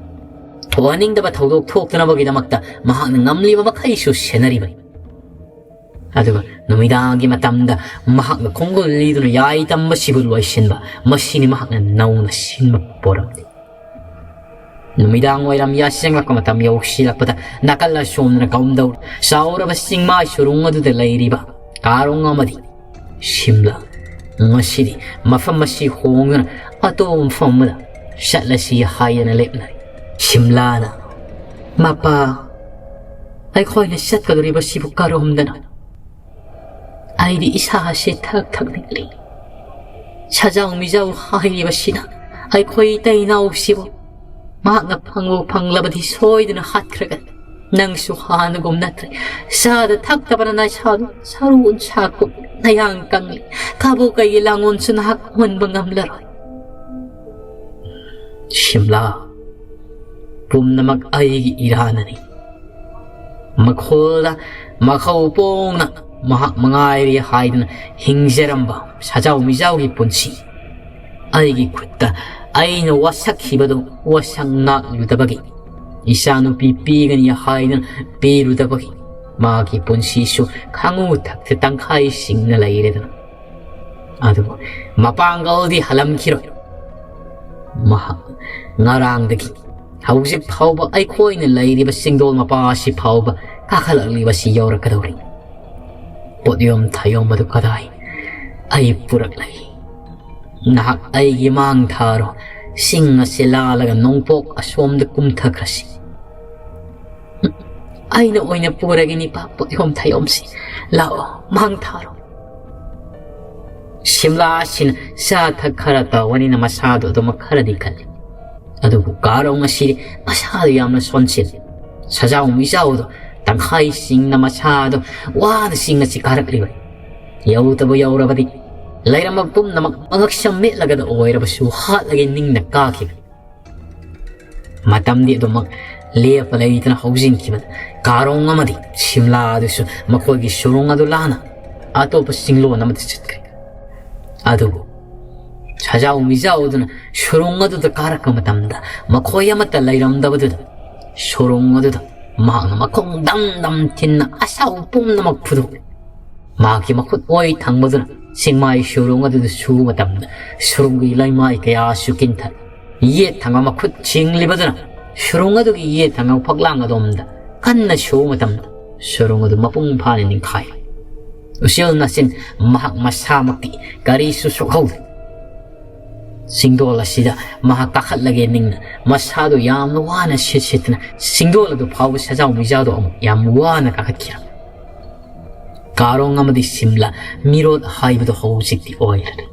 ꯊꯣꯛꯍꯟꯅꯤꯡꯗꯕ ꯊꯧꯗꯣꯛ ꯊꯣꯛꯇꯅꯕꯒꯤꯗꯃꯛꯇ ꯃꯍꯥꯛꯅ ꯉꯝꯂꯤꯕ ꯃꯈꯩꯁꯨ ꯁꯦꯟꯅꯔꯤꯕꯅꯤ꯫ ꯑꯗꯨꯒ ꯅꯨꯃꯤꯗꯥꯡꯒꯤ ꯃꯇꯝꯗ ꯃꯍꯥꯛꯅ ꯈꯣꯡꯒꯨꯜ ꯂꯤꯗꯨꯅ ꯌꯥꯏ ꯇꯝꯕꯁꯤꯕꯨ ꯂꯣꯏꯁꯤꯟꯕ, ꯃꯁꯤꯅꯤ ꯃꯍꯥꯛꯅ ꯅꯧꯅ ꯁꯤꯟꯕ ꯄꯣꯔꯝꯅꯤ꯫ ꯅꯨꯃꯤꯗꯥꯡ ꯋꯥꯏꯔꯝ ꯌꯥꯆꯪꯂꯛꯄ ꯃꯇꯝ ꯌꯧꯁꯤꯜꯂꯛꯄꯗ ꯅꯥꯀꯜ ꯑꯁꯣꯝꯗꯅ ꯀꯝꯗꯧ ꯆꯥꯎꯔꯕ ꯆꯤꯡꯃꯥꯏ ꯁꯨꯔꯨꯡ ꯑꯗꯨꯗ ꯂꯩꯔꯤꯕ ꯀꯥꯔꯣꯡ ꯑꯃꯗꯤ ꯁꯤꯝꯂꯥ꯫ ꯉꯁꯤꯗꯤ ꯃꯐꯝ ꯑꯁꯤ ꯍꯣꯡꯗꯨꯅ ꯑꯇꯣꯞꯄ ꯃꯐꯝ ꯑꯃꯗ ꯆꯠꯂꯁꯤ ꯍꯥꯏꯗꯅ ꯂꯦꯞꯅꯔꯦ꯫ ꯁꯤꯝꯂꯥꯅ, "ꯃꯄꯥ, ꯑꯩꯈꯣꯏꯅ ꯆꯠꯀꯗꯧꯔꯤꯕꯁꯤꯕꯨ ꯀꯔꯣꯝꯗꯅꯣ? ꯑꯩꯗꯤ ꯏꯁꯥꯁꯦ ꯊꯛ ꯊꯛ ꯅꯤꯛꯂꯤ꯫ ꯁꯖꯥꯎ ꯃꯤꯖꯥꯎ ꯍꯥꯏꯔꯤꯕꯁꯤꯅ ꯑꯩꯈꯣꯏ ꯏꯇꯩ ꯏꯅꯥꯎꯁꯤꯕꯨ ꯃꯍꯥꯛꯅ ꯐꯪꯕꯨ ꯐꯪꯂꯕꯗꯤ ꯁꯣꯏꯗꯅ ꯍꯥꯠꯈ꯭ꯔꯒꯅꯤ꯫ ꯅꯪꯁꯨ ꯍꯥꯟꯅꯒꯨꯝ ꯅꯠꯇ꯭ꯔꯦ꯫ ꯆꯥꯗ ꯊꯛꯇꯕꯅ ꯅꯁꯥꯗꯨ ꯁꯔꯨ ꯎꯟꯁꯥ ꯀꯨꯞ ꯅꯌꯥꯡ ꯀꯪꯂꯤ꯫ ꯀꯥꯕꯣꯛ ꯀꯩꯒꯤ ꯂꯥꯡꯑꯣꯟꯁꯨ ꯅꯍꯥꯛ ꯍꯨꯟꯕ ꯉꯝꯂꯔꯣꯏ꯫ ꯁꯤꯝꯂꯥ, ꯄꯨꯝꯅꯃꯛ ꯑꯩꯒꯤ ꯏꯔꯥꯟꯅꯅꯤ꯫ ꯃꯈꯣꯜꯗ ꯃꯈꯧ ꯄꯣꯡꯅ ꯃꯍꯥꯛ ꯃꯉꯥꯏꯔꯦ ꯍꯥꯏꯗꯨꯅ ꯍꯤꯡꯖꯔꯝꯕ ꯁꯖꯥꯎ ꯃꯤꯖꯥꯎꯒꯤ ꯄꯨꯟꯁꯤ꯫ ꯑꯩꯒꯤ ꯈꯨꯠꯇ ꯑꯩꯅ ꯋꯥꯁꯛꯈꯤꯕꯗꯨ ꯋꯥꯁꯛ ꯉꯥꯛꯂꯨꯗꯕꯒꯤ, ꯏꯆꯥꯅꯨꯄꯤ ꯄꯤꯒꯅꯤ ꯍꯥꯏꯗꯨꯅ ꯄꯤꯔꯨꯗꯕꯒꯤ ꯃꯥꯒꯤ ꯄꯨꯟꯁꯤꯁꯨ ꯈꯥꯉꯨ ꯊꯛꯇ ꯇꯪꯈꯥꯏ ꯁꯤꯡꯅ ꯂꯩꯔꯦꯗꯅ꯫ ꯑꯗꯨꯕꯨ ꯃꯄꯥꯡꯒꯜꯗꯤ ꯍꯜꯂꯝꯈꯤꯔꯣꯏ꯫ ꯃꯍꯥꯛ ꯉꯔꯥꯡꯗꯒꯤ ꯍꯧꯖꯤꯛ ꯐꯥꯎꯕ ꯑꯩꯈꯣꯏꯅ ꯂꯩꯔꯤꯕ ꯆꯤꯡꯗꯣꯜ ꯃꯄꯥ ꯑꯁꯤ ꯐꯥꯎꯕ ꯀꯥꯈꯠꯂꯛꯂꯤꯕꯁꯤ ꯌꯧꯔꯛꯀꯗꯧꯔꯤ꯫ ꯄꯣꯠꯌꯣꯝ ꯊꯥꯌꯣꯝ ꯑꯗꯨ ꯀꯗꯥꯏ? ꯑꯩ ꯄꯨꯔꯛꯂꯒꯦ꯫ ꯅꯍꯥꯛ ꯑꯩꯒꯤ ꯃꯥꯡ ꯊꯥꯔꯣ꯫ ꯆꯤꯡ ꯑꯁꯤ ꯂꯥꯜꯂꯒ ꯅꯣꯡꯄꯣꯛ ꯑꯁꯣꯝꯗ ꯀꯨꯝꯊꯈ꯭ꯔꯁꯤ꯫ ꯑꯩꯅ ꯑꯣꯏꯅ ꯄꯨꯔꯒꯦ ꯅꯤꯄꯥ ꯄꯣꯠꯌꯣꯝ ꯊꯥꯌꯣꯝꯁꯤ꯫ ꯂꯥꯛꯑꯣ, ꯃꯥꯡ ꯊꯥꯔꯣ꯫ ꯁꯤꯝꯂꯥ ꯑꯁꯤꯅ ꯆꯥ ꯊꯛ ꯈꯔ ꯇꯧꯕꯅꯤꯅ ꯃꯁꯥꯗꯣ ꯑꯗꯨꯃꯛ ꯈꯔꯗꯤ ꯀꯜꯂꯤ꯫ ꯑꯗꯨꯕꯨ ꯀꯥꯔꯣꯡ ꯑꯁꯤꯗꯤ ꯃꯁꯥꯗꯣ ꯌꯥꯝꯅ ꯁꯣꯟꯁꯤꯜꯂꯤ꯫ ꯁꯖꯥꯎ ꯃꯤꯖꯥꯎꯗꯣ ꯇꯪꯈꯥꯏ ꯆꯤꯡꯅ ꯃꯁꯥꯗꯣ ꯋꯥꯅ ꯆꯤꯡ ꯑꯁꯤ ꯀꯥꯔꯛꯂꯤꯕꯅꯤ꯫ ꯌꯧꯗꯕ ꯌꯧꯔꯕꯗꯤ ꯂꯩꯔꯝꯕ ꯄꯨꯝꯅꯃꯛ ꯃꯉꯛꯁꯝ ꯃꯦꯠꯂꯒꯗ ꯑꯣꯏꯔꯕꯁꯨ ꯍꯥꯠꯂꯒꯦ ꯅꯤꯡꯅ ꯀꯥꯈꯤꯕꯅꯤ꯫ ꯃꯇꯝꯗꯤ ꯑꯗꯨꯃꯛ ꯂꯦꯞꯄ ꯂꯩꯇꯅ ꯍꯧꯖꯤꯟꯈꯤꯕꯗ ꯀꯥꯔꯣꯡ ꯑꯃꯗꯤ ꯁꯤꯝꯂꯥ ꯑꯗꯨꯁꯨ ꯃꯈꯣꯏꯒꯤ ꯁꯨꯔꯨꯡ ꯑꯗꯨ ꯂꯥꯟꯅ ꯑꯇꯣꯞꯄ ꯆꯤꯡꯂꯣꯟ ꯑꯃꯗ ꯆꯠꯈ꯭ꯔꯦ꯫ ꯑꯗꯨꯕꯨ ꯁꯖꯥꯎ ꯃꯤꯖꯥꯎꯗꯨꯅ ꯁꯨꯔꯨꯡ ꯑꯗꯨꯗ ꯀꯥꯔꯛꯄ ꯃꯇꯝꯗ ꯃꯈꯣꯏ ꯑꯃꯠꯇ ꯂꯩꯔꯝꯗꯕꯗꯨꯗ ꯁꯨꯔꯨꯡ ꯑꯗꯨꯗ ꯃꯍꯥꯛꯅ ꯃꯈꯣꯡ ꯗꯝ ꯗꯝ ꯊꯤꯟꯅ ꯑꯁꯥꯎ ꯄꯨꯝꯅꯃꯛ ꯐꯨꯗꯣꯛꯂꯦ꯫ ꯃꯍꯥꯛꯀꯤ ꯃꯈꯨꯠ ꯑꯣꯏ ꯊꯪꯕꯗꯨꯅ ꯆꯤꯡꯃꯥꯏ ꯁꯨꯔꯨꯡ ꯑꯗꯨꯗ ꯁꯨꯕ ꯃꯇꯝꯗ ꯁꯨꯔꯨꯡꯒꯤ ꯂꯩꯃꯥꯏ ꯀꯌꯥꯁꯨ ꯀꯤꯟꯊꯔꯦ꯫ ꯌꯦꯠ ꯊꯪꯕ ꯃꯈꯨꯠ ꯆꯤꯡꯂꯤꯕꯗꯨꯅ ꯁꯨꯔꯨꯡ ꯑꯗꯨꯒꯤ ꯌꯦꯠ ꯊꯪꯕ ꯐꯛꯂꯥꯡ ꯑꯗꯣꯝꯗ ꯀꯟꯅ ꯁꯨꯕ ꯃꯇꯝꯗ ꯁꯨꯔꯨꯡ ꯑꯗꯨ ꯃꯄꯨꯡ ꯐꯥꯅ ꯅꯤꯡꯈꯥꯏ꯫ ꯎꯆꯦꯜ ꯅꯥꯆꯤꯟ ꯃꯍꯥꯛ ꯃꯁꯥꯃꯛꯇꯤ ꯀꯔꯤꯁꯨ ꯁꯣꯛꯍꯧꯗꯦ꯫ ꯆꯤꯡꯗꯣꯜ ꯑꯁꯤꯗ ꯃꯍꯥꯛ ꯀꯥꯈꯠꯂꯒꯦ ꯅꯤꯡꯅ ꯃꯁꯥꯗꯨ ꯌꯥꯝꯅ ꯋꯥꯅ ꯁꯤꯠ ꯁꯤꯠꯇꯨꯅ ꯆꯤꯡꯗꯣꯜ ꯑꯗꯨ ꯐꯥꯎꯕ ꯁꯖꯥꯎ ꯃꯤꯖꯥꯎꯗꯣ ꯑꯃꯨꯛ ꯌꯥꯝ ꯋꯥꯅ ꯀꯥꯈꯠꯈꯤꯔꯝꯃꯤ꯫ ꯀꯥꯔꯣꯡ ꯑꯃꯗꯤ ꯁꯤꯝꯂꯥ ꯃꯤꯔꯣꯠ ꯍꯥꯏꯕꯗꯨ ꯍꯧꯖꯤꯛꯇꯤ ꯑꯣꯏꯔꯦ꯫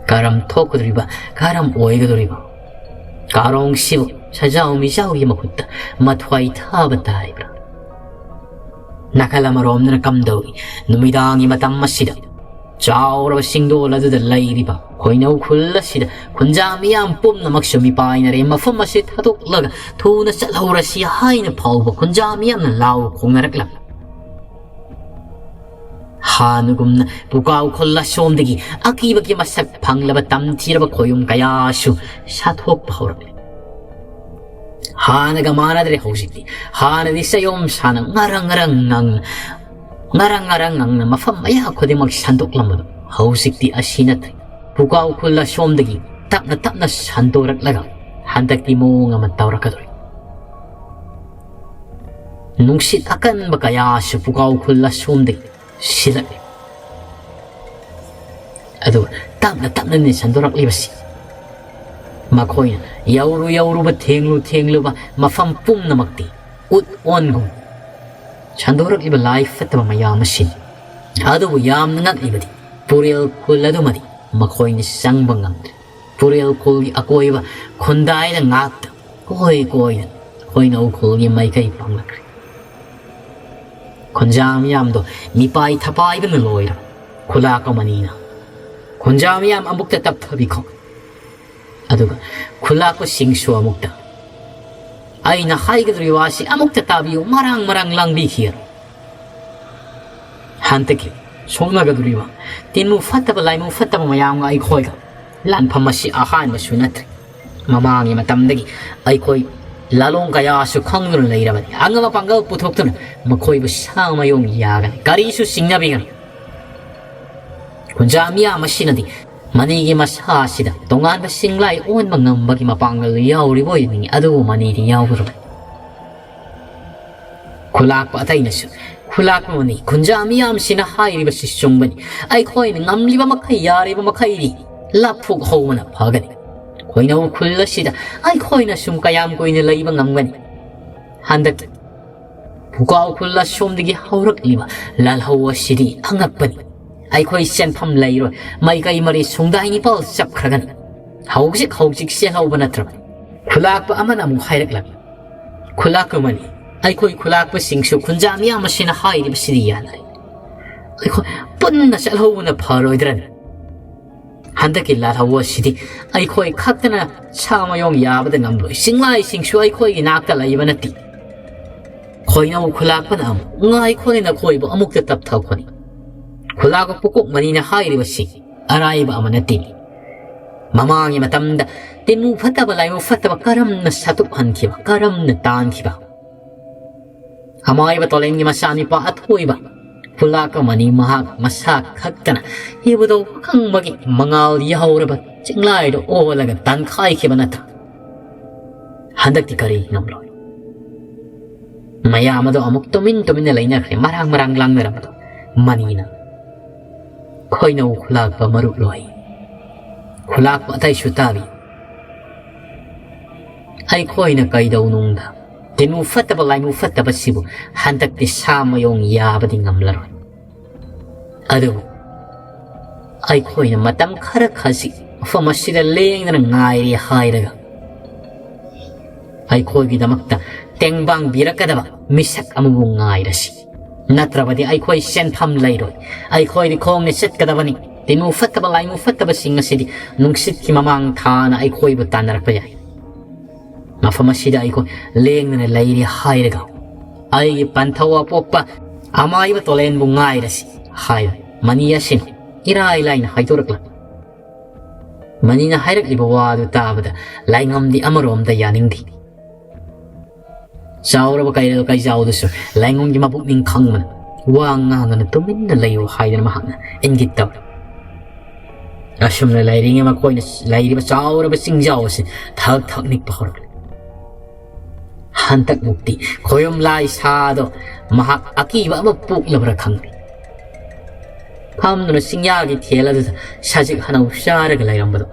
ꯀꯔꯝ ꯊꯣꯛꯀꯗꯧꯔꯤꯕ, ꯀꯔꯝ ꯑꯣꯏꯒꯗꯧꯔꯤꯕ? ꯀꯥꯔꯣꯡꯁꯤꯕꯨ ꯁꯖꯥꯎ ꯃꯤꯖꯥꯎꯒꯤ ꯃꯈꯨꯠꯇ ꯃꯊ꯭ꯋꯥꯏ ꯊꯥꯕ ꯇꯥꯔꯤꯕ꯭ꯔꯥ? ꯅꯥꯀꯜ ꯑꯃꯔꯣꯝꯗꯅ ꯀꯝꯗꯧꯏ? ꯅꯨꯃꯤꯗꯥꯡꯒꯤ ꯃꯇꯝ ꯑꯁꯤꯗ ꯆꯥꯎꯔꯕ ꯆꯤꯡꯗꯣꯜ ꯑꯗꯨꯗ ꯂꯩꯔꯤꯕ ꯈꯣꯏꯅꯧ ꯈꯨꯜ ꯑꯁꯤꯗ ꯈꯨꯟꯖꯥ ꯃꯤꯌꯥꯝ ꯄꯨꯝꯅꯃꯛꯁꯨ ꯃꯤꯄꯥꯏꯅꯔꯦ꯫ ꯃꯐꯝ ꯑꯁꯤ ꯊꯥꯗꯣꯛꯂꯒ ꯊꯨꯅ ꯆꯠꯍꯧꯔꯁꯤ ꯍꯥꯏꯅ ꯐꯥꯎꯕ ꯈꯨꯟꯖꯥ ꯃꯤꯌꯥꯝꯅ ꯂꯥꯎ ꯈꯣꯡꯅꯔꯛꯂꯝꯃꯤ꯫ ꯍꯥꯟꯅꯒꯨꯝꯅ ꯄꯨꯀꯥꯎ ꯈꯨꯜ ꯑꯁꯣꯝꯗꯒꯤ ꯑꯀꯤꯕꯒꯤ ꯃꯁꯛ ꯐꯪꯂꯕ ꯇꯝꯊꯤꯔꯕ ꯈꯣꯌꯨꯝ ꯀꯌꯥꯁꯨ ꯁꯥꯊꯣꯛꯄ ꯍꯧꯔꯛꯂꯦ꯫ ꯍꯥꯟꯅꯒ ꯃꯥꯟꯅꯗ꯭ꯔꯦ ꯍꯧꯖꯤꯛꯇꯤ꯫ ꯍꯥꯟꯅꯗꯤ ꯆꯌꯣꯝ ꯁꯥꯅ ꯉꯔꯪ ꯉꯔꯪ ꯉꯪꯅ, ꯉꯔꯪ ꯉꯔꯪ ꯉꯪꯅ ꯃꯐꯝ ꯃꯌꯥ ꯈꯨꯗꯤꯡꯃꯛ ꯁꯟꯗꯣꯛꯂꯝꯕꯗꯣ ꯍꯧꯖꯤꯛꯇꯤ ꯑꯁꯤ ꯅꯠꯇ꯭ꯔꯦ꯫ ꯄꯨꯀꯥꯎ ꯈꯨꯜ ꯑꯁꯣꯝꯗꯒꯤ ꯇꯞꯅ ꯇꯞꯅ ꯁꯟꯗꯣꯔꯛꯂꯒ ꯍꯟꯗꯛꯇꯤ ꯃꯑꯣꯡ ꯑꯃ ꯇꯧꯔꯛꯀꯗꯧꯔꯤ꯫ ꯅꯨꯡꯁꯤꯠ ꯑꯀꯟꯕ ꯀꯌꯥꯁꯨ ꯄꯨꯀꯥꯎ ꯈꯨꯜ ꯑꯁꯣꯝꯗꯒꯤ ꯁꯤꯜꯂꯛꯂꯤ꯫ ꯑꯗꯨꯒ ꯇꯞꯅ ꯇꯞꯅꯅꯤ ꯁꯟꯗꯣꯔꯛꯂꯤꯕꯁꯤ꯫ ꯃꯈꯣꯏꯅ ꯌꯧꯔꯨ ꯌꯧꯔꯨꯕ, ꯊꯦꯡꯂꯨ ꯊꯦꯡꯂꯨꯕ ꯃꯐꯝ ꯄꯨꯝꯅꯃꯛꯇꯤ ꯎꯠ ꯑꯣꯟꯒꯨꯝ ꯁꯟꯗꯣꯔꯛꯂꯤꯕ ꯂꯥꯏ ꯐꯠꯇꯕ ꯃꯌꯥꯝ ꯑꯁꯤꯅꯤ꯫ ꯑꯗꯨꯕꯨ ꯌꯥꯝꯅ ꯉꯛꯂꯤꯕꯗꯤ ꯄꯨꯔꯦꯜ ꯈꯨꯜ ꯑꯗꯨꯃꯗꯤ ꯃꯈꯣꯏꯅ ꯆꯪꯕ ꯉꯝꯗ꯭ꯔꯦ꯫ ꯄꯨꯔꯦꯜ ꯈꯨꯜꯒꯤ ꯑꯀꯣꯏꯕ ꯈꯨꯟꯗꯥꯏꯗ ꯉꯥꯛꯇ ꯀꯣꯏ ꯀꯣꯏꯗꯨꯅ ꯈꯣꯏꯅꯧ ꯈꯨꯜꯒꯤ ꯃꯥꯏꯀꯩ ꯄꯥꯡꯂꯛꯈ꯭ꯔꯦ꯫ ꯈꯨꯟꯖꯥ ꯃꯤꯌꯥꯝꯗꯣ ꯃꯤꯄꯥꯏ ꯊꯄꯥꯏꯕꯅ ꯂꯣꯏꯔꯕ ꯈꯨꯂꯥꯛꯄ ꯃꯅꯤꯅ ꯈꯨꯟꯖꯥ ꯃꯤꯌꯥꯝ ꯑꯃꯨꯛꯇ ꯇꯞꯊꯕꯤꯈꯣ꯫ ꯑꯗꯨꯒ ꯈꯨꯂꯥꯛꯄꯁꯤꯡꯁꯨ ꯑꯃꯨꯛꯇ ꯑꯩꯅ ꯍꯥꯏꯒꯗꯧꯔꯤꯕ ꯋꯥꯁꯤ ꯑꯃꯨꯛꯇ ꯇꯥꯕꯤꯌꯨ, ꯃꯔꯥꯡ ꯃꯔꯥꯡ ꯂꯥꯡꯕꯤꯈꯤꯒꯅꯨ꯫ ꯍꯟꯗꯛꯀꯤ ꯁꯣꯛꯅꯒꯗꯧꯔꯤꯕ ꯇꯤꯟꯃꯨ ꯐꯠꯇꯕ ꯂꯥꯏꯃꯨ ꯐꯠꯇꯕ ꯃꯌꯥꯝꯒ ꯑꯩꯈꯣꯏꯒ ꯂꯥꯟꯐꯝ ꯑꯁꯤ ꯑꯍꯥꯟꯕꯁꯨ ꯅꯠꯇ꯭ꯔꯦ꯫ ꯃꯃꯥꯡꯒꯤ ꯃꯇꯝꯗꯒꯤ ꯑꯩꯈꯣꯏ ꯂꯥꯂꯣꯡ ꯀꯌꯥꯁꯨ ꯈꯪꯗꯨꯅ ꯂꯩꯔꯕꯅꯤ꯫ ꯑꯉꯝꯕ ꯄꯥꯡꯒꯜ ꯄꯨꯊꯣꯛꯇꯨꯅ ꯃꯈꯣꯏꯕꯨ ꯁꯥ ꯃꯌꯣꯡ ꯌꯥꯒꯅꯤ꯫ ꯀꯔꯤꯁꯨ ꯆꯤꯡꯅꯕꯤꯒꯅꯨ꯫ ꯈꯨꯟꯖꯥ ꯃꯤꯌꯥꯝ ꯑꯁꯤꯅꯗꯤ ꯃꯅꯤꯒꯤ ꯃꯁꯥ ꯑꯁꯤꯗ ꯇꯣꯉꯥꯟꯕ ꯆꯤꯡꯂꯥꯏ ꯑꯣꯟꯕ ꯉꯝꯕꯒꯤ ꯃꯄꯥꯡꯒꯜ ꯌꯥꯎꯔꯤꯕ ꯑꯣꯏꯅꯤꯡꯉꯤ, ꯑꯗꯨꯕꯨ ꯃꯅꯤꯗꯤ ꯌꯥꯎꯔꯕꯅꯤ꯫ ꯈꯨꯂꯥꯛꯄ ꯑꯇꯩꯅꯁꯨ, "ꯈꯨꯂꯥꯛꯄ ꯃꯅꯤ, ꯈꯨꯟꯖꯥ ꯃꯤꯌꯥꯝꯁꯤꯅ ꯍꯥꯏꯔꯤꯕꯁꯤ ꯆꯨꯝꯕꯅꯤ꯫ ꯑꯩꯈꯣꯏꯅ ꯉꯝꯂꯤꯕ ꯃꯈꯩ, ꯌꯥꯔꯤꯕ ꯃꯈꯩꯗꯤ ꯂꯥꯞꯊꯣꯛꯍꯧꯕꯅ ꯐꯒꯅꯤ꯫ ꯈꯣꯏꯅꯧ ꯈꯨꯜ ꯑꯁꯤꯗ ꯑꯩꯈꯣꯏꯅ ꯁꯨꯝ ꯀꯌꯥꯝ ꯀꯨꯏꯅ ꯂꯩꯕ ꯉꯝꯒꯅꯤ? ꯍꯟꯗꯛ ꯄꯨꯀꯥꯎ ꯈꯨꯜ ꯑꯁꯣꯝꯗꯒꯤ ꯍꯧꯔꯛꯂꯤꯕ ꯂꯥꯜꯍꯧ ꯑꯁꯤꯗꯤ ꯑꯉꯛꯄꯅꯤ꯫ ꯑꯩꯈꯣꯏ ꯆꯦꯟꯐꯝ ꯂꯩꯔꯣꯏ꯫ ꯃꯥꯏꯀꯩ ꯃꯔꯤ ꯁꯨꯡꯗꯥꯏ ꯅꯤꯄꯥꯜ ꯆꯞꯈ꯭ꯔꯒꯅꯤ꯫ ꯍꯧꯖꯤꯛ ꯍꯧꯖꯤꯛ ꯆꯦꯜꯍꯧꯕ ꯅꯠꯇ꯭ꯔꯕ?" ꯈꯨꯂꯥꯛꯄ ꯑꯃꯅ ꯑꯃꯨꯛ ꯍꯥꯏꯔꯛꯂꯝꯃꯤ, "ꯈꯨꯂꯥꯛꯄ ꯃꯅꯤ, ꯑꯩꯈꯣꯏ ꯈꯨꯂꯥꯛꯄꯁꯤꯡꯁꯨ ꯈꯨꯟꯖꯥ ꯃꯤꯌꯥꯝ ꯑꯁꯤꯅ ꯍꯥꯏꯔꯤꯕꯁꯤꯗꯤ ꯌꯥꯅꯔꯦ꯫ ꯑꯩꯈꯣꯏ ꯄꯨꯟꯅ ꯆꯠꯍꯧꯕꯅ ꯐꯔꯣꯏꯗ꯭ꯔꯅꯤ? ꯍꯟꯗꯛꯀꯤ ꯂꯥꯜꯍꯧ ꯑꯁꯤꯗꯤ ꯑꯩꯈꯣꯏ ꯈꯛꯇꯅ ꯁꯥ ꯃꯌꯣꯡ ꯌꯥꯕꯗ ꯉꯝꯂꯣꯏ꯫ ꯆꯤꯡꯂꯥꯏꯁꯤꯡꯁꯨ ꯑꯩꯈꯣꯏꯒꯤ ꯅꯥꯛꯇ ꯂꯩꯕ ꯅꯠꯇꯦ꯫ ꯈꯣꯏꯅꯧ ꯈꯨꯂꯥꯛꯄꯅ ꯑꯃꯨꯛ, ꯉꯥꯏꯈꯣꯅꯦ, ꯅꯈꯣꯏꯕꯨ ꯑꯃꯨꯛꯇ ꯇꯞꯊꯈꯣꯅꯦ꯫ ꯈꯨꯂꯥꯛꯄ ꯄꯨꯀꯣꯛ ꯃꯅꯤꯅ ꯍꯥꯏꯔꯤꯕꯁꯤ ꯑꯔꯥꯏꯕ ꯑꯃ ꯅꯠꯇꯦ꯫ ꯃꯃꯥꯡꯒꯤ ꯃꯇꯝꯗ ꯇꯤꯟꯃꯨ ꯐꯠꯇꯕ ꯂꯥꯏꯃꯨ ꯐꯠꯇꯕ ꯀꯔꯝꯅ ꯁꯠꯇꯣꯛꯍꯟꯈꯤꯕ, ꯀꯔꯝꯅ ꯇꯥꯟꯈꯤꯕ? ꯑꯃꯥꯏꯕ ꯇꯣꯂꯦꯟꯒꯤ ꯃꯆꯥꯅꯤꯄꯥ ꯑꯊꯣꯏꯕ ꯈꯨꯂꯥꯛꯄ ꯃꯅꯤ ꯃꯍꯥꯛ ꯃꯁꯥ ꯈꯛꯇꯅ ꯏꯕꯨꯙꯧ ꯄꯥꯈꯪꯕꯒꯤ ꯃꯉꯥꯜ ꯌꯥꯍꯧꯔꯕ ꯆꯤꯡꯂꯥꯏꯗꯨ ꯑꯣꯜꯂꯒ ꯇꯥꯟꯈꯥꯏꯈꯤꯕ ꯅꯠꯇ꯭ꯔꯥ? ꯍꯟꯗꯛꯇꯤ ꯀꯔꯤ ꯉꯝꯂꯣꯏ?" ꯃꯌꯥꯝ ꯑꯗꯣ ꯑꯃꯨꯛ ꯇꯨꯃꯤꯟ ꯇꯨꯃꯤꯟꯅ ꯂꯩꯅꯈ꯭ꯔꯦ꯫ ꯃꯔꯥꯡ ꯃꯔꯥꯡ ꯂꯥꯡꯅꯔꯝꯕꯗꯣ ꯃꯅꯤꯅ, "ꯈꯣꯏꯅꯧ ꯈꯨꯂꯥꯛꯄ ꯃꯔꯨꯞ ꯂꯣꯏ, ꯈꯨꯂꯥꯛꯄ ꯑꯇꯩꯁꯨ ꯇꯥꯕꯤ꯫ ꯑꯩꯈꯣꯏꯅ ꯀꯩꯗꯧꯅꯨꯡꯗ ꯇꯤꯟꯃꯨ ꯐꯠꯇꯕ ꯂꯥꯏꯃꯨ ꯐꯠꯇꯕꯁꯤꯕꯨ ꯍꯟꯗꯛꯇꯤ ꯁꯥ ꯃꯌꯣꯡ ꯌꯥꯕꯗꯤ ꯉꯝꯂꯔꯣꯏ꯫ ꯑꯗꯨꯕꯨ ꯑꯩꯈꯣꯏꯅ ꯃꯇꯝ ꯈꯔ ꯈꯖꯤꯛ ꯃꯐꯝ ꯑꯁꯤꯗ ꯂꯦꯡꯗꯅ ꯉꯥꯏꯔꯦ ꯍꯥꯏꯔꯒ, ꯑꯩꯈꯣꯏꯒꯤꯗꯃꯛꯇ ꯇꯦꯡꯕꯥꯡꯕꯤꯔꯛꯀꯗꯕ ꯃꯤꯁꯛ ꯑꯃꯕꯨ ꯉꯥꯏꯔꯁꯤ꯫ ꯅꯠꯇ꯭ꯔꯕꯗꯤ ꯑꯩꯈꯣꯏ ꯆꯦꯟꯐꯝ ꯂꯩꯔꯣꯏ꯫ ꯑꯩꯈꯣꯏꯗꯤ ꯈꯣꯡꯅ ꯆꯠꯀꯗꯕꯅꯤ꯫ ꯇꯤꯃꯨ ꯐꯠꯇꯕ, ꯂꯥꯏꯃꯨ ꯐꯠꯇꯕꯁꯤꯡ ꯑꯁꯤꯗꯤ ꯅꯨꯡꯁꯤꯠꯀꯤ ꯃꯃꯥꯡ ꯊꯥꯅ ꯑꯩꯈꯣꯏꯕꯨ ꯇꯥꯟꯅꯔꯛꯄ ꯌꯥꯏ꯫ ꯃꯐꯝ ꯑꯁꯤꯗ ꯑꯩꯈꯣꯏ ꯂꯦꯡꯗꯅ ꯂꯩꯔꯦ ꯍꯥꯏꯔꯒ, ꯑꯩꯒꯤ ꯄꯟꯊꯧ ꯑꯄꯣꯛꯄ ꯑꯃꯥꯏꯕ ꯇꯣꯂꯦꯟꯕꯨ ꯉꯥꯏꯔꯁꯤ ꯍꯥꯏꯕ ꯃꯅꯤ ꯑꯁꯤꯅ ꯏꯔꯥꯏ ꯂꯥꯏꯅ ꯍꯥꯏꯗꯣꯔꯛꯂꯝꯃꯤ꯫ ꯃꯅꯤꯅ ꯍꯥꯏꯔꯛꯂꯤꯕ ꯋꯥꯗꯨ ꯇꯥꯕꯗ ꯂꯥꯏꯉꯝꯗꯤ ꯑꯃꯔꯣꯝꯗ ꯌꯥꯅꯤꯡꯗꯦ꯫ ꯆꯥꯎꯔꯕ ꯀꯩꯔꯦꯜ ꯀꯩꯖꯥꯎꯗꯨꯁꯨ ꯂꯥꯏꯉꯝꯒꯤ ꯃꯕꯨꯛꯅꯤꯡ ꯈꯪꯕꯅ ꯋꯥ ꯉꯥꯡꯗꯅ ꯇꯨꯃꯤꯟꯅ ꯂꯩꯌꯨ ꯍꯥꯏꯗꯅ ꯃꯍꯥꯛꯅ ꯏꯪꯒꯤꯠ ꯇꯧꯔꯤ꯫ ꯑꯁꯨꯝꯅ ꯂꯩꯔꯤꯉꯩ ꯃꯈꯣꯏꯅ ꯂꯩꯔꯤꯕ ꯆꯥꯎꯔꯕ ꯆꯤꯡꯖꯥꯎ ꯑꯁꯤ ꯊꯛ ꯊꯛ ꯅꯤꯛꯄ ꯍꯧꯔꯛꯂꯤ꯫ ꯍꯟꯗꯛꯃꯨꯛꯇꯤ ꯈꯣꯌꯨꯝ ꯂꯥꯏ ꯁꯥꯗꯣ ꯃꯍꯥꯛ ꯑꯀꯤꯕ ꯑꯃ ꯄꯣꯛꯂꯕ꯭ꯔꯥ ꯈꯪꯗꯦ꯫ ꯐꯝꯗꯨꯅ ꯆꯤꯡꯌꯥꯒꯤ ꯊꯦꯜ ꯑꯗꯨꯗ ꯁꯖꯤꯛ ꯍꯅꯧ ꯆꯥꯔꯒ ꯂꯩꯔꯝꯕꯗꯣ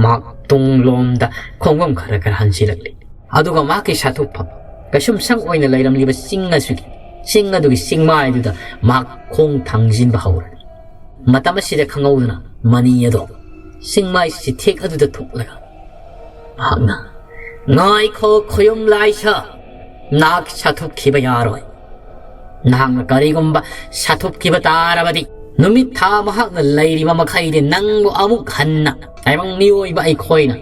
ꯃꯍꯥꯛ ꯇꯨꯡꯂꯣꯝꯗ ꯈꯣꯡꯐꯝ ꯈꯔ ꯈꯔ ꯍꯟꯖꯤꯜꯂꯛꯂꯤ꯫ ꯑꯗꯨꯒ ꯃꯍꯥꯛꯀꯤ ꯁꯥꯊꯨꯞꯐꯝ ꯀꯩꯁꯨꯝꯁꯪ ꯑꯣꯏꯅ ꯂꯩꯔꯝꯂꯤꯕ ꯆꯤꯡ ꯑꯁꯤꯒꯤ, ꯆꯤꯡ ꯑꯗꯨꯒꯤ ꯆꯤꯡꯃꯥꯏꯗꯨꯗ ꯃꯍꯥꯛ ꯈꯣꯡ ꯊꯥꯡꯖꯤꯟꯕ ꯍꯧꯔꯦ꯫ ꯃꯇꯝ ꯑꯁꯤꯗ ꯈꯪꯍꯧꯗꯅ ꯃꯅꯤ ꯑꯗꯣ ꯆꯤꯡꯃꯥꯏ ꯆꯤꯊꯦꯛ ꯑꯗꯨꯗ ꯊꯣꯛꯂꯒ ꯃꯍꯥꯛꯅ, "ꯉꯥꯏꯈꯣ ꯈꯣꯌꯨꯝ ꯂꯥꯏꯁꯥ, ꯅꯍꯥꯛ ꯁꯥꯊꯨꯞꯈꯤꯕ ꯌꯥꯔꯣꯏ꯫ ꯅꯍꯥꯛꯅ ꯀꯔꯤꯒꯨꯝꯕ ꯁꯥꯊꯨꯞꯈꯤꯕ ꯇꯥꯔꯕꯗꯤ, ꯅꯨꯃꯤꯠ ꯊꯥ ꯃꯍꯥꯛꯅ ꯂꯩꯔꯤꯕ ꯃꯈꯩꯗꯤ ꯅꯪꯕꯨ ꯑꯃꯨꯛ ꯍꯟꯅ ꯇꯥꯏꯕꯪ ꯃꯤꯑꯣꯏꯕ ꯑꯩꯈꯣꯏꯅ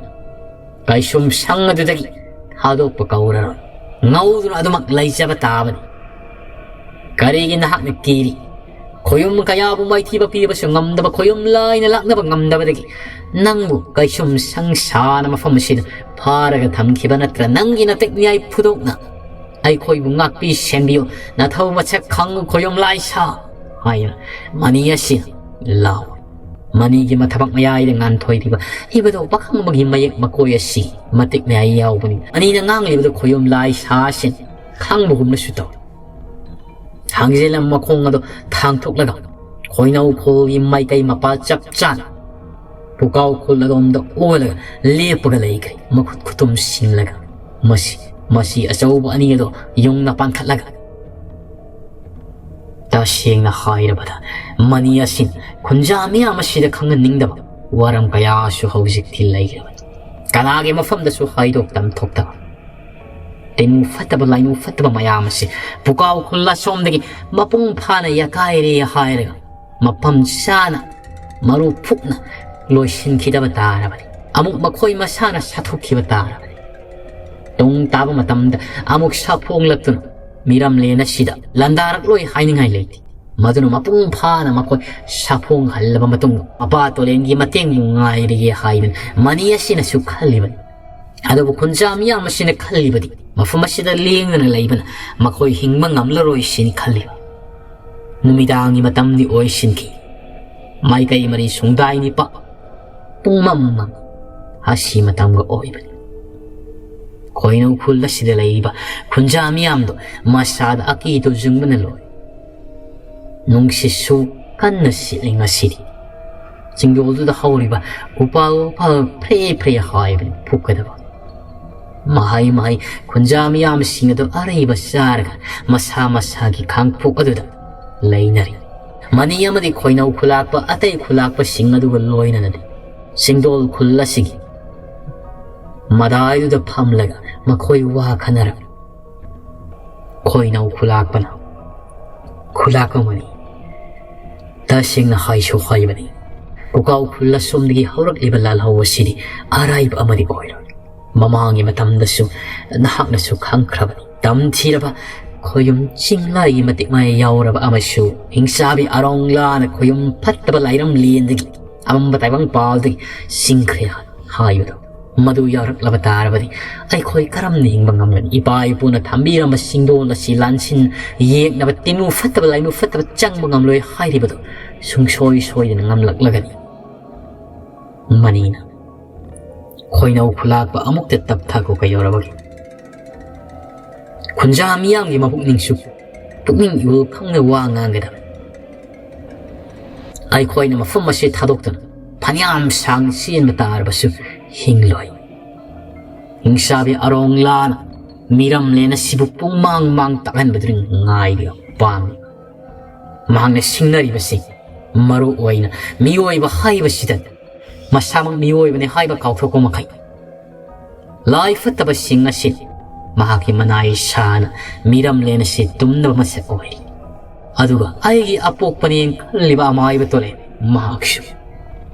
ꯀꯩꯁꯨꯝꯁꯪ ꯑꯗꯨꯗꯒꯤ ꯊꯥꯗꯣꯛꯄ ꯀꯧꯔꯔꯣꯏ꯫ ꯉꯧꯗꯨꯅ ꯑꯗꯨꯃꯛ ꯂꯩꯖꯕ ꯇꯥꯕꯅꯤ꯫ ꯀꯔꯤꯒꯤ ꯅꯍꯥꯛꯅ ꯀꯤꯔꯤ? ꯈꯣꯌꯨꯝ ꯀꯌꯥꯕꯨ ꯃꯥꯏꯊꯤꯕ ꯄꯤꯕꯁꯨ ꯉꯝꯗꯕ ꯈꯣꯌꯨꯝ ꯂꯥꯏꯅ ꯂꯥꯛꯅꯕ ꯉꯝꯗꯕꯗꯒꯤ ꯅꯪꯕꯨ ꯀꯩꯁꯨꯝꯁꯪ ꯁꯥꯅ ꯃꯐꯝ ꯑꯁꯤꯗ ꯐꯥꯔꯒ ꯊꯝꯈꯤꯕ ꯅꯠꯇ꯭ꯔ? ꯅꯪꯒꯤ ꯅꯇꯤꯛ ꯅꯤꯌꯥꯏ ꯐꯨꯗꯣꯛꯅ ꯑꯩꯈꯣꯏꯕꯨ ꯉꯥꯛꯄꯤ ꯁꯦꯟꯕꯤꯌꯨ, ꯅꯊꯧ ꯃꯁꯛ ꯈꯪꯉꯨ ꯈꯣꯌꯨꯝ ꯂꯥꯏꯁꯥ" ꯍꯥꯏꯅ ꯃꯅꯤ ꯑꯁꯤꯅ ꯂꯥꯎꯏ꯫ ꯃꯅꯤꯒꯤ ꯃꯊꯕꯥꯛ ꯃꯌꯥꯏꯗ ꯉꯥꯟꯊꯣꯏꯔꯤꯕ ꯏꯕꯗꯧ ꯄꯥꯈꯪꯕꯒꯤ ꯃꯌꯦꯛ ꯃꯀꯣꯏ ꯑꯁꯤ ꯃꯇꯤꯛ ꯃꯌꯥꯏ ꯌꯥꯎꯕꯅꯤ꯫ ꯃꯅꯤꯅ ꯉꯥꯡꯂꯤꯕꯗꯨ ꯈꯣꯌꯨꯝ ꯂꯥꯏꯁꯥꯁꯤꯅ ꯈꯪꯕꯒꯨꯝꯅꯁꯨ ꯇꯧꯏ꯫ ꯊꯥꯡꯖꯦꯜ ꯑꯃ ꯃꯈꯣꯡ ꯑꯗꯨ ꯊꯥꯡꯊꯣꯛꯂꯒ ꯈꯣꯏꯅꯧ ꯈꯨꯜꯒꯤ ꯃꯥꯏꯀꯩ ꯃꯄꯥ ꯆꯞ ꯆꯥꯅ ꯄꯨꯀꯥꯎ ꯈꯨꯜ ꯑꯗꯣꯝꯗ ꯑꯣꯜꯂꯒ ꯂꯦꯞꯄꯒ ꯂꯩꯈ꯭ꯔꯦ, ꯃꯈꯨꯠ ꯈꯨꯇꯨꯝ ꯁꯤꯡꯂꯒ꯫ ꯃꯁꯤ, ꯃꯁꯤ ꯑꯆꯧꯕ ꯑꯅꯤ ꯑꯗꯣ ꯌꯨꯡꯅ ꯄꯥꯟꯈꯠꯂꯒ ꯇꯁꯦꯡꯅ ꯍꯥꯏꯔꯕꯗ, ꯃꯅꯤ ꯑꯁꯤꯅ ꯈꯨꯟꯖꯥ ꯃꯤꯌꯥꯝ ꯑꯁꯤꯗ ꯈꯪꯍꯟꯅꯤꯡꯗꯕ ꯋꯥꯔꯝ ꯀꯌꯥꯁꯨ ꯍꯧꯖꯤꯛꯇꯤ ꯂꯩꯈ꯭ꯔꯕꯅꯤ꯫ ꯀꯅꯥꯒꯤ ꯃꯐꯝꯗꯁꯨ ꯍꯥꯏꯗꯣꯛꯇꯝ ꯊꯣꯛꯇꯕ꯫ ꯇꯤꯟꯅꯨ ꯐꯠꯇꯕ, ꯂꯥꯏꯅꯨ ꯐꯠꯇꯕ ꯃꯌꯥꯝ ꯑꯁꯤ ꯄꯨꯀꯥꯎ ꯈꯨꯜ ꯑꯁꯣꯝꯗꯒꯤ ꯃꯄꯨꯡ ꯐꯥꯅ ꯌꯥꯀꯥꯏꯔꯦ ꯍꯥꯏꯔꯒ, ꯃꯐꯝ ꯆꯥꯅ ꯃꯔꯨ ꯐꯨꯛꯅ ꯂꯣꯏꯁꯤꯟꯈꯤꯗꯕ ꯇꯥꯔꯕꯅꯤ꯫ ꯑꯃꯨꯛ ꯃꯈꯣꯏ ꯃꯁꯥꯅ ꯁꯥꯊꯣꯛꯈꯤꯕ ꯇꯥꯔꯕꯅꯤ꯫ ꯇꯨꯡ ꯇꯥꯕ ꯃꯇꯝꯗ ꯑꯃꯨꯛ ꯁꯥꯐꯣꯡꯂꯛꯇꯨꯅ ꯃꯤꯔꯝꯂꯦꯟ ꯑꯁꯤꯗ ꯂꯥꯟꯗꯥꯔꯛꯂꯣꯏ ꯍꯥꯏꯅꯤꯡꯉꯥꯏ ꯂꯩꯇꯦ꯫ ꯃꯗꯨꯅ ꯃꯄꯨꯡ ꯐꯥꯅ ꯃꯈꯣꯏ ꯁꯥꯐꯣꯡꯍꯜꯂꯕ ꯃꯇꯨꯡꯗ, ꯃꯄꯥ ꯇꯣꯂꯦꯟꯒꯤ ꯃꯇꯦꯡꯕꯨ ꯉꯥꯏꯔꯤꯒꯦ ꯍꯥꯏꯗꯨꯅ ꯃꯅꯤ ꯑꯁꯤꯅꯁꯨ ꯈꯜꯂꯤꯕꯅꯤ꯫ ꯑꯗꯨꯕꯨ ꯈꯨꯟꯖꯥ ꯃꯤꯌꯥꯝ ꯑꯁꯤꯅ ꯈꯜꯂꯤꯕꯗꯤ, ꯃꯐꯝ ꯑꯁꯤꯗ ꯂꯦꯡꯗꯅ ꯂꯩꯕꯅ ꯃꯈꯣꯏ ꯍꯤꯡꯕ ꯉꯝꯂꯔꯣꯏ ꯁꯤꯅꯤ ꯈꯜꯂꯤꯕ꯫ ꯅꯨꯃꯤꯗꯥꯡꯒꯤ ꯃꯇꯝꯗꯤ ꯑꯣꯏꯁꯤꯟꯈꯤ꯫ ꯃꯥꯏꯀꯩ ꯃꯔꯤ ꯁꯨꯡꯗꯥꯏ ꯅꯤꯄꯥ ꯄꯨꯡꯃꯝ ꯃꯝ ꯑꯁꯤ ꯃꯇꯝꯒ ꯑꯣꯏꯕꯅꯤ꯫ ꯈꯣꯏꯅꯧ ꯈꯨꯜ ꯑꯁꯤꯗ ꯂꯩꯔꯤꯕ ꯈꯨꯟꯖꯥ ꯃꯤꯌꯥꯝꯗꯣ ꯃꯁꯥꯗ ꯑꯀꯤ ꯇꯨꯖꯨꯡꯕꯅ ꯂꯣꯏ꯫ ꯅꯨꯡꯁꯤꯠꯁꯨ ꯀꯟꯅ ꯁꯤꯠꯂꯤ ꯉꯁꯤꯗꯤ꯫ ꯆꯤꯡꯗꯣꯜꯗꯨꯗ ꯍꯧꯔꯤꯕ ꯎꯄꯥꯜ ꯋꯥꯄꯥꯜ ꯐ꯭ꯔꯦ ꯐ꯭ꯔꯦ ꯍꯥꯏꯕꯅꯤ ꯐꯨꯛꯀꯗꯕ꯫ ꯃꯍꯩ ꯃꯍꯩ ꯈꯨꯟꯖꯥ ꯃꯤꯌꯥꯝꯁꯤꯡ ꯑꯗꯨ ꯑꯔꯩꯕ ꯆꯥꯔꯒ ꯃꯁꯥ ꯃꯁꯥꯒꯤ ꯈꯥꯡꯄꯣꯛ ꯑꯗꯨꯗ ꯂꯩꯅꯔꯤ꯫ ꯃꯅꯤ ꯑꯃꯗꯤ ꯈꯣꯏꯅꯧ ꯈꯨꯂꯥꯛꯄ ꯑꯇꯩ ꯈꯨꯂꯥꯛꯄꯁꯤꯡ ꯑꯗꯨꯒ ꯂꯣꯏꯅꯅꯗꯤ ꯆꯤꯡꯗꯣꯜ ꯈꯨꯜ ꯑꯁꯤꯒꯤ ꯃꯗꯥꯏꯗꯨꯗ ꯐꯝꯂꯒ ꯃꯈꯣꯏ ꯋꯥ ꯈꯟꯅꯔꯝꯃꯤ꯫ ꯈꯣꯏꯅꯧ ꯈꯨꯂꯥꯛꯄꯅ, "ꯈꯨꯂꯥꯛꯄ ꯃꯅꯤ, ꯇꯁꯦꯡꯅ ꯍꯥꯏꯁꯨ ꯍꯥꯏꯕꯅꯤ, ꯄꯨꯀꯥꯎ ꯈꯨꯜ ꯑꯁꯣꯝꯗꯒꯤ ꯍꯧꯔꯛꯂꯤꯕ ꯂꯥꯜꯍꯧ ꯑꯁꯤꯗꯤ ꯑꯔꯥꯏꯕ ꯑꯃꯗꯤ ꯑꯣꯏꯔꯣꯏ꯫ ꯃꯃꯥꯡꯒꯤ ꯃꯇꯝꯗꯁꯨ ꯅꯍꯥꯛꯅꯁꯨ ꯈꯪꯈ꯭ꯔꯕꯅꯤ꯫ ꯇꯝꯊꯤꯔꯕ ꯈꯣꯌꯨꯝ ꯆꯤꯡꯂꯥꯏꯒꯤ ꯃꯇꯤꯛ ꯃꯥꯏ ꯌꯥꯎꯔꯕ ꯑꯃꯁꯨ ꯍꯤꯡꯆꯥꯕꯤ ꯑꯔꯣꯡꯂꯥꯅ ꯈꯣꯌꯨꯝ ꯐꯠꯇꯕ ꯂꯥꯏꯔꯝ ꯂꯦꯟꯗꯒꯤ, ꯑꯃꯝꯕ ꯇꯥꯏꯕꯪ ꯄꯥꯜꯗꯒꯤ ꯆꯤꯡꯈ꯭ꯔꯦ ꯍꯥꯏꯕꯗꯣ, ꯃꯗꯨ ꯌꯥꯎꯔꯛꯂꯕ ꯇꯥꯔꯕꯗꯤ ꯑꯩꯈꯣꯏ ꯀꯔꯝꯅ ꯍꯤꯡꯕ ꯉꯝꯒꯅꯤ? ꯏꯄꯥ ꯏꯄꯨꯅ ꯊꯝꯕꯤꯔꯝꯕ ꯆꯤꯡꯗꯣꯜ ꯑꯁꯤ ꯂꯥꯟꯁꯤꯟ ꯌꯦꯛꯅꯕ ꯇꯤꯟꯅꯨ ꯐꯠꯇꯕ ꯂꯥꯏꯅꯨ ꯐꯠꯇꯕ ꯆꯪꯕ ꯉꯝꯂꯣꯏ ꯍꯥꯏꯔꯤꯕꯗꯨ ꯁꯨꯡꯁꯣꯏ ꯁꯣꯏꯗꯅ ꯉꯝꯂꯛꯂꯒꯅꯤ꯫" ꯃꯅꯤꯅ ꯈꯣꯏꯅꯧ ꯈꯨꯂꯥꯛꯄ ꯑꯃꯨꯛꯇ ꯇꯞꯊꯈꯣ ꯀꯩꯗꯧꯔꯕꯒꯦ? ꯈꯨꯟꯖꯥ ꯃꯤꯌꯥꯝꯒꯤ ꯃꯄꯨꯛꯅꯤꯡꯁꯨ ꯄꯨꯛꯅꯤꯡ ꯏꯍꯨꯜ ꯐꯪꯅ ꯋꯥ ꯉꯥꯡꯒꯗꯕꯅꯤ꯫ ꯑꯩꯈꯣꯏꯅ ꯃꯐꯝ ꯑꯁꯤ ꯊꯥꯗꯣꯛꯇꯨꯅ ꯐꯅꯌꯥꯝ ꯁꯥꯡꯅ ꯆꯦꯟꯕ ꯇꯥꯔꯕꯁꯨ ꯍꯤꯡꯂꯣꯏ꯫ ꯍꯤꯡꯁꯥꯕꯤ ꯑꯔꯣꯡꯂꯥꯅ ꯃꯤꯔꯝꯂꯦꯟ ꯑꯁꯤꯕꯨ ꯄꯨꯡꯃꯥꯡ ꯃꯥꯡ ꯇꯥꯛꯍꯟꯕꯗꯨꯅꯤ ꯉꯥꯏꯔꯤꯕ ꯄꯥꯝꯂꯤꯕ꯫ ꯃꯍꯥꯛꯅ ꯁꯤꯡꯅꯔꯤꯕꯁꯤ ꯃꯔꯨ ꯑꯣꯏꯅ ꯃꯤꯑꯣꯏꯕ ꯍꯥꯏꯕꯁꯤꯗ ꯃꯁꯥꯃꯛ ꯃꯤꯑꯣꯏꯕꯅꯤ ꯍꯥꯏꯕ ꯀꯥꯎꯊꯣꯛꯄ ꯃꯈꯩ, ꯂꯥꯏ ꯐꯠꯇꯕꯁꯤꯡ ꯑꯁꯤ ꯃꯍꯥꯛꯀꯤ ꯃꯅꯥꯏ ꯁꯥꯅ ꯃꯤꯔꯝꯂꯦꯟ ꯑꯁꯤ ꯇꯨꯝꯅꯕ ꯃꯁꯛ ꯑꯣꯏꯔꯤ꯫ ꯑꯗꯨꯒ ꯑꯩꯒꯤ ꯑꯄꯣꯛꯄꯅꯦꯅ ꯈꯜꯂꯤꯕ ꯑꯃꯥꯏꯕ ꯇꯣꯂꯦꯟ ꯃꯍꯥꯛꯁꯨ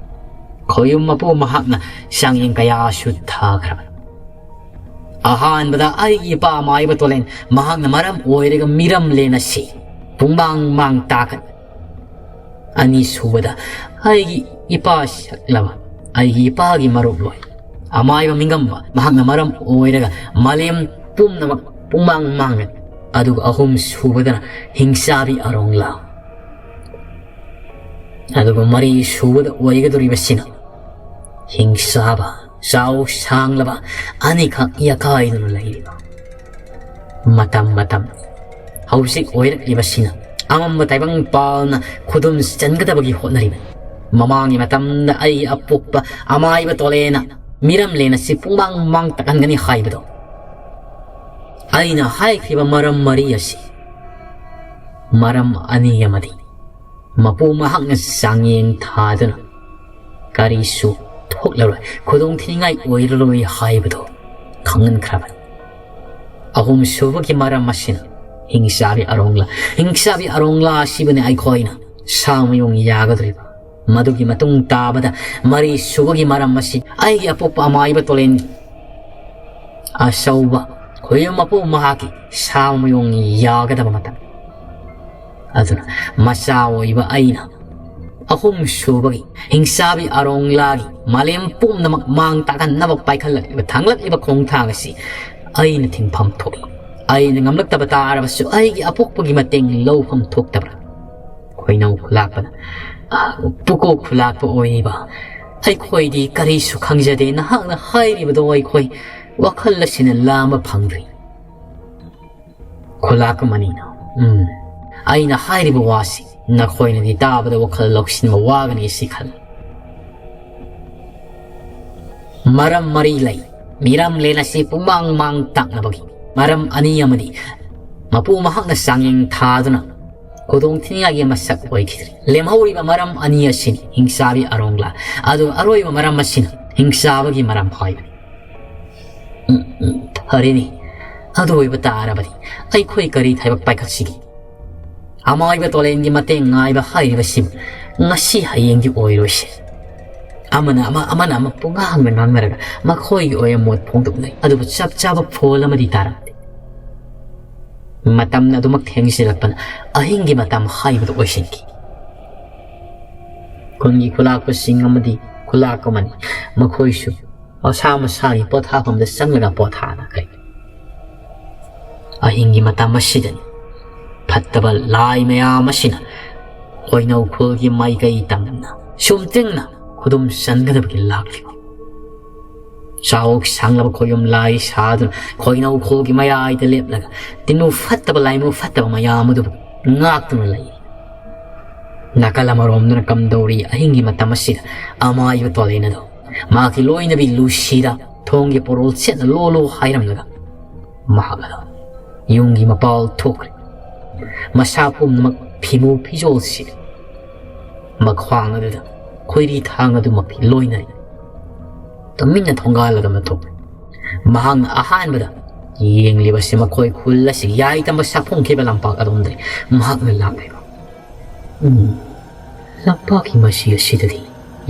ꯈꯣꯌꯨꯝ ꯃꯄꯨ ꯃꯍꯥꯛꯅ ꯆꯥꯡꯌꯦꯡ ꯀꯌꯥꯁꯨ ꯊꯥꯈ꯭ꯔꯕꯅꯤ꯫ ꯑꯍꯥꯟꯕꯗ ꯑꯩꯒꯤ ꯏꯄꯥ ꯑꯃꯥꯏꯕ ꯇꯣꯂꯦꯟ ꯃꯍꯥꯛꯅ ꯃꯔꯝ ꯑꯣꯏꯔꯒ ꯃꯤꯔꯝꯂꯦꯟ ꯑꯁꯤ ꯄꯨꯡꯃꯥꯡ ꯃꯥꯡ ꯇꯥꯛꯀꯅꯤ꯫ ꯑꯅꯤꯁꯨꯕꯗ ꯑꯩꯒꯤ ꯏꯄꯥ ꯁꯛꯂꯕ ꯑꯩꯒꯤ ꯏꯄꯥꯒꯤ ꯃꯔꯨꯞꯂꯣꯏ ꯑꯃꯥꯏꯕ ꯃꯤꯡꯉꯝꯕ ꯃꯍꯥꯛꯅ ꯃꯔꯝ ꯑꯣꯏꯔꯒ ꯃꯥꯂꯦꯝ ꯄꯨꯝꯅꯃꯛ ꯄꯨꯡꯃꯥꯡ ꯃꯥꯡꯒꯅꯤ꯫ ꯑꯗꯨꯒ ꯑꯍꯨꯝ ꯁꯨꯕꯗꯅ ꯍꯤꯡꯆꯥꯕꯤ ꯑꯔꯣꯡꯂꯥ꯫ ꯑꯗꯨꯒ ꯃꯔꯤ ꯁꯨꯕꯗ ꯑꯣꯏꯒꯗꯧꯔꯤꯕꯁꯤꯅ ꯍꯤꯡꯆꯥꯕ ꯆꯥꯎ ꯁꯥꯡꯂꯕ ꯑꯅꯤꯈꯛ ꯌꯥꯀꯥꯏꯗꯨꯅ ꯂꯩꯔꯤꯕ ꯃꯇꯝ ꯃꯇꯝ ꯍꯧꯖꯤꯛ ꯑꯣꯏꯔꯛꯂꯤꯕꯁꯤꯅ ꯑꯃꯝꯕ ꯇꯥꯏꯕꯪ ꯄꯥꯜꯅ ꯈꯨꯗꯨꯝ ꯆꯟꯒꯗꯕꯒꯤ ꯍꯣꯠꯅꯔꯤꯕꯅꯤ꯫ ꯃꯃꯥꯡꯒꯤ ꯃꯇꯝꯗ ꯑꯩꯒꯤ ꯑꯄꯣꯛꯄ ꯑꯃꯥꯏꯕ ꯇꯣꯂꯦꯅ ꯃꯤꯔꯝꯂꯦꯟ ꯑꯁꯤ ꯄꯨꯡꯃꯥꯡ ꯃꯥꯡ ꯇꯥꯛꯍꯟꯒꯅꯤ ꯍꯥꯏꯕꯗꯣ ꯑꯩꯅ ꯍꯥꯏꯈ꯭ꯔꯤꯕ ꯃꯔꯝ ꯃꯔꯤ ꯑꯁꯤ ꯃꯔꯝ ꯑꯅꯤ ꯑꯃꯗꯤ ꯃꯄꯨ ꯃꯍꯥꯛꯅ ꯆꯥꯡꯌꯦꯡ ꯊꯥꯗꯨꯅ ꯀꯔꯤꯁꯨ ꯊꯣꯛꯂꯔꯣꯏ, ꯈꯨꯗꯣꯡꯊꯤꯅꯤꯡꯉꯥꯏ ꯑꯣꯏꯔꯔꯣꯏ ꯍꯥꯏꯕꯗꯨ ꯈꯪꯍꯟꯈ꯭ꯔꯕꯅꯤ꯫ ꯑꯍꯨꯝꯁꯨꯕꯒꯤ ꯃꯔꯝ ꯑꯁꯤꯅ ꯍꯤꯡꯆꯥꯕꯤ ꯑꯔꯣꯡꯂꯥ, ꯍꯤꯡꯆꯥꯕꯤ ꯑꯔꯣꯡꯂꯥ ꯑꯁꯤꯕꯨꯅꯤ ꯑꯩꯈꯣꯏꯅ ꯁꯥ ꯃꯌꯨꯡ ꯌꯥꯒꯗꯧꯔꯤꯕ꯫ ꯃꯗꯨꯒꯤ ꯃꯇꯨꯡ ꯇꯥꯕꯗ ꯃꯔꯤ ꯁꯨꯕꯒꯤ ꯃꯔꯝ ꯑꯁꯤ ꯑꯩꯒꯤ ꯑꯄꯣꯛꯄ ꯑꯃꯥꯏꯕ ꯇꯣꯂꯦꯟꯒꯤ ꯑꯆꯧꯕ ꯈꯣꯌꯨꯝ ꯃꯄꯨ ꯃꯍꯥꯛꯀꯤ ꯁꯥ ꯃꯌꯨꯡ ꯌꯥꯒꯗꯕ ꯃꯇꯝ꯫ ꯑꯗꯨꯅ ꯃꯆꯥ ꯑꯣꯏꯕ ꯑꯩꯅ ꯑꯍꯨꯝ ꯁꯨꯕꯒꯤ ꯍꯤꯡꯆꯥꯕꯤ ꯑꯔꯣꯡꯂꯥꯒꯤ ꯃꯥꯂꯦꯝ ꯄꯨꯝꯅꯃꯛ ꯃꯥꯡ ꯇꯥꯛꯍꯟꯅꯕ ꯄꯥꯏꯈꯠꯂꯛꯂꯤꯕ ꯊꯥꯡꯂꯛꯂꯤꯕ ꯈꯣꯡꯊꯥꯡ ꯑꯁꯤ ꯑꯩꯅ ꯊꯤꯡꯐꯝ ꯊꯣꯛꯏ꯫ ꯑꯩꯅ ꯉꯝꯂꯛꯇꯕ ꯇꯥꯔꯕꯁꯨ ꯑꯩꯒꯤ ꯑꯄꯣꯛꯄꯒꯤ ꯃꯇꯦꯡ ꯂꯧꯐꯝ ꯊꯣꯛꯇꯕ꯭ꯔꯥ? ꯈꯣꯏꯅꯧ ꯈꯨꯂꯥꯛꯄꯅ, "ꯑꯥ, ꯄꯨꯀꯣꯛ ꯈꯨꯂꯥꯛꯄ ꯑꯣꯏꯔꯤꯕ ꯑꯩꯈꯣꯏꯗꯤ ꯀꯔꯤꯁꯨ ꯈꯪꯖꯗꯦ꯫ ꯅꯍꯥꯛꯅ ꯍꯥꯏꯔꯤꯕꯗꯣ ꯑꯩꯈꯣꯏ ꯋꯥꯈꯜ ꯑꯁꯤꯅ ꯂꯥꯝꯕ ꯐꯪꯗ꯭ꯔꯤ꯫" ꯈꯨꯂꯥꯛꯄ ꯃꯅꯤꯅ, "ꯎꯝ, ꯑꯩꯅ ꯍꯥꯏꯔꯤꯕ ꯋꯥꯁꯤ ꯅꯈꯣꯏꯅꯗꯤ ꯇꯥꯕꯗ ꯋꯥꯈꯜ ꯂꯧꯁꯤꯟꯕ ꯋꯥꯒꯅꯤ ꯁꯤ ꯈꯜꯂꯤ꯫ ꯃꯔꯝ ꯃꯔꯤ ꯂꯩ꯫ ꯃꯤꯔꯝꯂꯦꯟ ꯑꯁꯤ ꯄꯨꯡꯃꯥꯡ ꯃꯥꯡ ꯇꯥꯛꯅꯕꯒꯤ ꯃꯔꯝ ꯑꯅꯤ ꯑꯃꯗꯤ ꯃꯄꯨ ꯃꯍꯥꯛꯅ ꯆꯥꯡꯌꯦꯡ ꯊꯥꯗꯨꯅ ꯈꯨꯗꯣꯡ ꯊꯤꯅꯤꯡꯉꯥꯏꯒꯤ ꯃꯁꯛ ꯑꯣꯏꯈꯤꯗ꯭ꯔꯦ꯫ ꯂꯦꯝꯍꯧꯔꯤꯕ ꯃꯔꯝ ꯑꯅꯤ ꯑꯁꯤꯅꯤ, ꯍꯤꯡꯆꯥꯕꯤ ꯑꯔꯣꯡꯂꯥ, ꯑꯗꯨꯒ ꯑꯔꯣꯏꯕ ꯃꯔꯝ ꯑꯁꯤꯅ ꯍꯤꯡꯆꯥꯕꯒꯤ ꯃꯔꯝ ꯍꯥꯏꯕꯅꯤ꯫ ꯎꯝ, ꯎꯝ, ꯐꯔꯦꯅꯦ꯫ ꯑꯗꯨ ꯑꯣꯏꯕ ꯇꯥꯔꯕꯗꯤ ꯑꯩꯈꯣꯏ ꯀꯔꯤ ꯊꯕꯛ ꯄꯥꯏꯈꯠꯁꯤꯒꯦ? ꯑꯃꯥꯏꯕ ꯇꯣꯂꯦꯟꯒꯤ ꯃꯇꯦꯡ ꯉꯥꯏꯕ ꯍꯥꯏꯔꯤꯕꯁꯤꯕꯨ ꯉꯁꯤ ꯍꯌꯦꯡꯗꯤ ꯑꯣꯏꯔꯣꯏꯁꯦ꯫ ꯑꯃꯅ ꯑꯃ, ꯑꯃꯅ ꯑꯃ ꯄꯨꯡꯉꯥꯡꯗ ꯉꯥꯡꯅꯔꯒ ꯃꯈꯣꯏꯒꯤ ꯑꯣꯏꯕ ꯃꯣꯠ ꯐꯣꯡꯗꯣꯛꯅꯩ꯫ ꯑꯗꯨꯕꯨ ꯆꯞ ꯆꯥꯕ ꯐꯣꯜ ꯑꯃꯗꯤ ꯇꯥꯔꯝꯗꯦ꯫ ꯃꯇꯝꯅ ꯑꯗꯨꯃꯛ ꯊꯦꯡꯖꯤꯜꯂꯛꯄꯅ ꯑꯍꯤꯡꯒꯤ ꯃꯇꯝ ꯍꯥꯏꯕꯗꯨ ꯑꯣꯏꯁꯤꯟꯈꯤ꯫ ꯈꯨꯟꯒꯤ ꯈꯨꯂꯥꯛꯄꯁꯤꯡ ꯑꯃꯗꯤ ꯈꯨꯂꯥꯛ ꯑꯃꯅꯤ꯫ ꯃꯈꯣꯏꯁꯨ ꯃꯁꯥ ꯃꯁꯥꯒꯤ ꯄꯣꯊꯥꯐꯝꯗ ꯆꯪꯂꯒ ꯄꯣꯊꯥꯅꯈ꯭ꯔꯦ꯫ ꯑꯍꯤꯡꯒꯤ ꯃꯇꯝ ꯑꯁꯤꯗꯅꯤ ꯐꯠꯇꯕ ꯂꯥꯏ ꯃꯌꯥꯝ ꯑꯁꯤꯅ ꯈꯣꯏꯅꯧ ꯈꯨꯜꯒꯤ ꯃꯥꯏꯀꯩ ꯇꯝꯅ ꯁꯨꯝꯇꯤꯡꯅ ꯈꯨꯗꯨꯝ ꯆꯟꯒꯗꯕꯒꯤ ꯂꯥꯛꯂꯤꯕ꯫ ꯆꯥꯎ ꯁꯥꯡꯂꯕ ꯈꯣꯌꯨꯝ ꯂꯥꯏ ꯁꯥꯗꯨꯅ ꯈꯣꯏꯅꯧ ꯈꯨꯜꯒꯤ ꯃꯌꯥꯏꯗ ꯂꯦꯞꯂꯒ ꯇꯤꯟꯃꯨ ꯐꯠꯇꯕ ꯂꯥꯏꯃꯨ ꯐꯠꯇꯕ ꯃꯌꯥꯝ ꯑꯗꯨꯕꯨ ꯉꯥꯛꯇꯨꯅ ꯂꯩ꯫ ꯅꯥꯀꯜ ꯑꯃꯔꯣꯝꯗꯅ ꯀꯝꯗꯧꯔꯤ ꯑꯍꯤꯡꯒꯤ ꯃꯇꯝ ꯑꯁꯤꯗ ꯑꯃꯥꯏꯕ ꯇꯣꯂꯦꯟ ꯑꯗꯣ ꯃꯍꯥꯛꯀꯤ ꯂꯣꯏꯅꯕꯤ ꯂꯨꯁꯤꯗ ꯊꯣꯡꯒꯤ ꯄꯣꯔꯣꯜ ꯁꯦꯠꯅ ꯂꯣꯜꯂꯨ ꯍꯥꯏꯔꯝꯂꯒ ꯃꯍꯥꯛ ꯑꯗꯣ ꯌꯨꯝꯒꯤ ꯃꯄꯥꯜ ꯊꯣꯛꯈ꯭ꯔꯦ꯫ ꯃꯁꯥ ꯄꯨꯝꯅꯃꯛ ꯐꯤꯃꯨ ꯐꯤꯖꯣꯜ ꯁꯦꯠꯂꯤ꯫ ꯃꯈ꯭ꯋꯥꯡ ꯑꯗꯨꯗ ꯈꯣꯏꯔꯤ ꯊꯥꯡ ꯑꯗꯨꯃꯛ ꯂꯣꯏꯅꯔꯤ꯫ ꯇꯨꯃꯤꯟꯅ ꯊꯣꯡꯒꯥꯜ ꯑꯗꯨ ꯊꯣꯛꯈ꯭ꯔꯦ꯫ ꯃꯍꯥꯛꯅ ꯑꯍꯥꯟꯕꯗ ꯌꯦꯡꯂꯤꯕꯁꯤ ꯃꯈꯣꯏ ꯈꯨꯜ ꯑꯁꯤ ꯌꯥꯏ ꯇꯝꯕ ꯁꯥꯐꯣꯡꯈꯤꯕ ꯂꯝꯄꯥꯛ ꯑꯗꯣꯝꯗ ꯃꯍꯥꯛꯅ ꯂꯥꯛꯂꯤꯕ꯫ ꯎꯝ, ꯂꯝꯄꯥꯛꯀꯤ ꯃꯁꯤ ꯑꯁꯤꯗꯗꯤ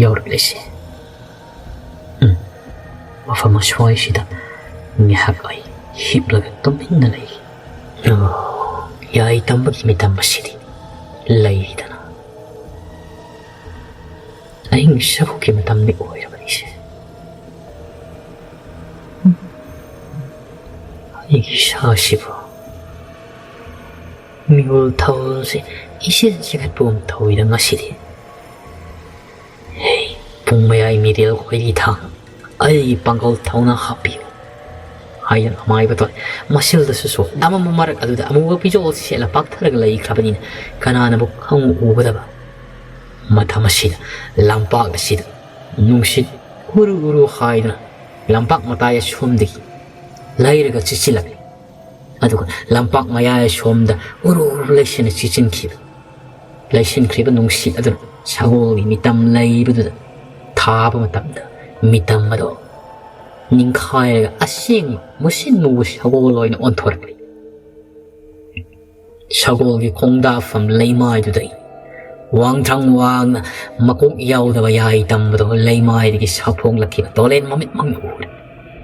ꯌꯧꯔꯛꯂꯤꯁꯦ꯫ ꯎꯝ, ꯃꯐꯝ ꯑꯁ꯭ꯋꯥꯏꯁꯤꯗ ꯉꯥꯏꯍꯥꯛ ꯑꯩ ꯍꯤꯞꯂꯒ ꯇꯨꯃꯤꯟꯅ ꯂꯩ꯫ ꯑꯣ, ꯌꯥꯏ ꯇꯝꯕꯒꯤ ꯃꯤꯇꯝ ꯑꯁꯤꯗꯤ ꯂꯩꯔꯤꯗꯅ꯫ ꯑꯍꯤꯡ ꯁꯥꯐꯨꯒꯤ ꯃꯇꯝꯗꯤ ꯑꯣꯏꯔꯕꯅꯤꯁꯦ꯫ ꯑꯩꯒꯤ ꯏꯁꯥꯁꯤꯕꯨ ꯃꯤꯍꯨꯜ ꯊꯧꯜꯁꯦ ꯏꯆꯦꯜ ꯆꯦꯟꯈꯠꯄꯒꯨꯝ ꯇꯧꯏꯗ ꯉꯁꯤꯗꯤ꯫ ꯍꯦ, ꯄꯨꯡ ꯃꯌꯥꯏ ꯃꯤꯔꯦꯜ ꯈꯣꯏꯔꯤ ꯊꯥꯡ, ꯑꯩꯒꯤ ꯄꯥꯡꯒꯜ ꯊꯧꯅꯥ ꯍꯥꯞꯄꯤꯌꯨ ꯍꯥꯏꯗꯨꯅ ꯑꯃꯥꯏꯕ ꯇꯣꯂꯦꯟ ꯃꯁꯤꯜꯗꯁꯨ ꯁꯣꯛ ꯑꯃꯝꯕ ꯃꯔꯛ ꯑꯗꯨꯗ ꯑꯃꯨꯕ ꯐꯤꯖꯣꯜ ꯁꯦꯠꯂ ꯄꯥꯛꯊꯔꯒ ꯂꯩꯈ꯭ꯔꯕꯅꯤꯅ ꯀꯅꯥꯅꯕꯨ ꯈꯪꯎ ꯎꯒꯗꯕ꯫ ꯃꯇꯝ ꯑꯁꯤꯗ ꯂꯝꯄꯥꯛ ꯑꯁꯤꯗ ꯅꯨꯡꯁꯤꯠ ꯎꯔꯨ ꯎꯔꯨ ꯍꯥꯏꯗꯨꯅ ꯂꯝꯄꯥꯛ ꯃꯇꯥꯏ ꯑꯁꯣꯝꯗꯒꯤ ꯂꯩꯔꯒ ꯆꯤꯠꯁꯤꯜꯂꯛꯂꯤ꯫ ꯑꯗꯨꯒ ꯂꯝꯄꯥꯛ ꯃꯌꯥꯏ ꯁꯣꯝꯗ ꯎꯔꯨ ꯎꯔꯨ ꯂꯩꯁꯤꯟꯅ ꯆꯦꯟꯁꯤꯟꯈꯤꯕ, ꯂꯩꯁꯤꯟꯈ꯭ꯔꯤꯕ ꯅꯨꯡꯁꯤꯠ ꯑꯗꯨꯅ ꯁꯒꯣꯜꯒꯤ ꯃꯤꯇꯝ ꯂꯩꯕꯗꯨꯗ ꯊꯥꯕ ꯃꯇꯝꯗ, ꯃꯤꯇꯝ ꯑꯗꯣ ꯅꯤꯡꯈꯥꯏꯔꯒ ꯑꯁꯦꯡꯕ ꯃꯨꯁꯤꯟ ꯃꯨꯕ ꯁꯒꯣꯜ ꯑꯣꯏꯅ ꯑꯣꯟꯊꯣꯔꯛꯂꯤ꯫ ꯁꯒꯣꯜꯒꯤ ꯈꯣꯡꯗꯥꯐꯝ ꯂꯩꯃꯥꯏꯗꯨꯗꯒꯤ ꯋꯥꯡꯊ꯭ꯔꯪ ꯋꯥꯡꯅ ꯃꯀꯣꯛ ꯌꯥꯎꯗꯕ ꯌꯥꯏ ꯇꯝꯕꯗꯣ ꯂꯩꯃꯥꯏꯗꯒꯤ ꯁꯥꯐꯣꯡꯂꯛꯈꯤꯕ ꯇꯣꯂꯦꯟ ꯃꯃꯤꯠꯃꯛꯅ ꯎꯔꯦ꯫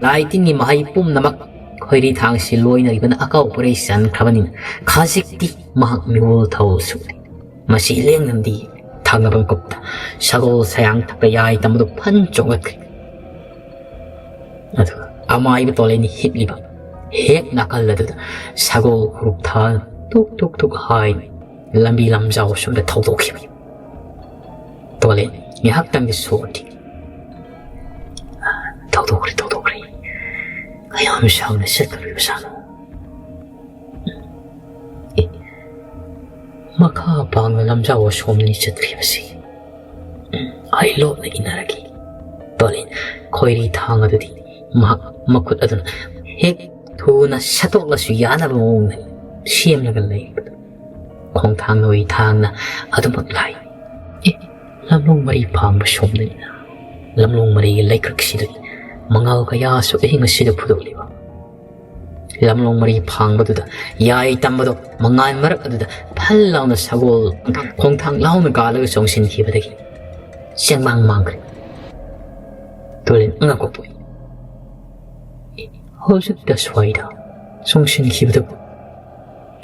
ꯂꯥꯏ ꯇꯤꯟꯒꯤ ꯃꯍꯩ ꯄꯨꯝꯅꯃꯛ ꯈꯣꯏꯔꯤ ꯊꯥꯡꯁꯤ ꯂꯣꯏꯅꯔꯤꯕꯅ ꯑꯀꯥꯎ ꯄꯨꯔꯩ ꯆꯟꯈ꯭ꯔꯕꯅꯤꯅ ꯈꯖꯤꯛꯇꯤ ꯃꯍꯥꯛ ꯃꯤꯑꯣꯜ ꯊꯧ ꯁꯨꯛꯂꯤ꯫ ꯃꯁꯤ ꯂꯦꯡꯗꯅꯗꯤ ꯊꯥꯡꯅꯕ ꯃꯤꯀꯨꯞꯇ ꯁꯒꯣꯜ ꯁꯌꯥꯡ ꯊꯛꯇ ꯌꯥꯏ ꯇꯝꯕꯗꯨ ꯐꯟ ꯆꯣꯡꯂꯛꯈ꯭ꯔꯦ꯫ ꯑꯗꯨꯒ ꯑꯃꯥꯏꯕ ꯇꯣꯂꯦꯟꯅꯤ ꯍꯤꯞꯂꯤꯕ ꯍꯦꯛ ꯅꯥꯀꯜ ꯑꯗꯨꯗ ꯁꯒꯣꯜ ꯈꯨꯔꯨꯞ ꯊꯥ ꯇꯨꯛ ꯇꯨꯛ ꯇꯨꯛ ꯍꯥꯏꯅ ꯂꯝꯕꯤ ꯂꯝꯖꯥꯎ ꯑꯁꯣꯝꯗ ꯊꯧꯗꯣꯛꯈꯤꯕ꯫ ꯇꯣꯂꯦꯟ ꯉꯥꯏꯍꯥꯛꯇꯪꯗꯤ ꯁꯣꯔ ꯊꯤꯡꯉꯤ꯫ ꯊꯧꯗꯣꯛꯈ꯭ꯔꯦ, ꯊꯧꯗꯣꯛꯈ꯭ꯔꯦ꯫ ꯀꯌꯥꯝ ꯁꯥꯡꯅ ꯆꯠꯀꯗꯧꯔꯤꯕꯖꯥꯠꯅꯣ? ꯑꯦ, ꯃꯈꯥ ꯄꯥꯡꯅ ꯂꯝꯖꯥꯎ ꯑꯁꯣꯝꯅꯤ ꯆꯠꯈ꯭ꯔꯤꯕꯁꯤ꯫ ꯑꯩ ꯂꯣꯠꯅ ꯏꯟꯅꯔꯒꯦ꯫ ꯇꯣꯂꯦꯟ ꯈꯣꯏꯔꯤ ꯊꯥꯡ ꯑꯗꯨꯗꯤ ꯃꯍꯥꯛ ꯃꯈꯨꯠ ꯑꯗꯨꯅ ꯍꯦꯛ ꯊꯨꯅ ꯁꯠꯇꯣꯛꯂꯁꯨ ꯌꯥꯅꯕ ꯃꯑꯣꯡꯗ ꯁꯦꯝꯂꯒ ꯂꯩꯕꯗꯨ ꯈꯣꯡꯊꯥꯡ ꯅꯣꯏ ꯊꯥꯡꯅ ꯑꯗꯨꯃꯛ ꯂꯥꯏ꯫ ꯑꯦ, ꯂꯝꯂꯣꯡ ꯃꯔꯤ ꯐꯥꯡꯕ ꯁꯣꯝꯗꯅꯤꯅ꯫ ꯂꯝꯂꯣꯡ ꯃꯔꯤꯒꯤ ꯂꯩꯀ꯭ꯔꯛꯁꯤꯗ ꯃꯉꯥꯜ ꯀꯌꯥꯁꯨ ꯑꯍꯤꯡ ꯑꯁꯤꯗ ꯐꯨꯗꯣꯛꯂꯤꯕ꯫ ꯂꯝꯂꯣꯡ ꯃꯔꯤ ꯐꯥꯡꯕꯗꯨꯗ ꯌꯥꯏ ꯇꯝꯕꯗꯣ ꯃꯉꯥꯜ ꯃꯔꯛ ꯑꯗꯨꯗ ꯐꯜ ꯂꯥꯎꯅ ꯁꯒꯣꯜ ꯈꯣꯡꯊꯥꯡ ꯂꯥꯎꯅ ꯀꯥꯜꯂꯒ ꯆꯣꯡꯁꯤꯟꯈꯤꯕꯗꯒꯤ ꯆꯦꯡꯃꯥꯡ ꯃꯥꯡꯈ꯭ꯔꯦ꯫ ꯇꯣꯂꯦꯟ ꯑꯉꯛꯄ ꯄꯣꯛꯏ꯫ ꯍꯧꯖꯤꯛꯇ ꯁ꯭ꯋꯥꯏꯗ ꯆꯣꯡꯁꯤꯟꯈꯤꯕꯗꯨ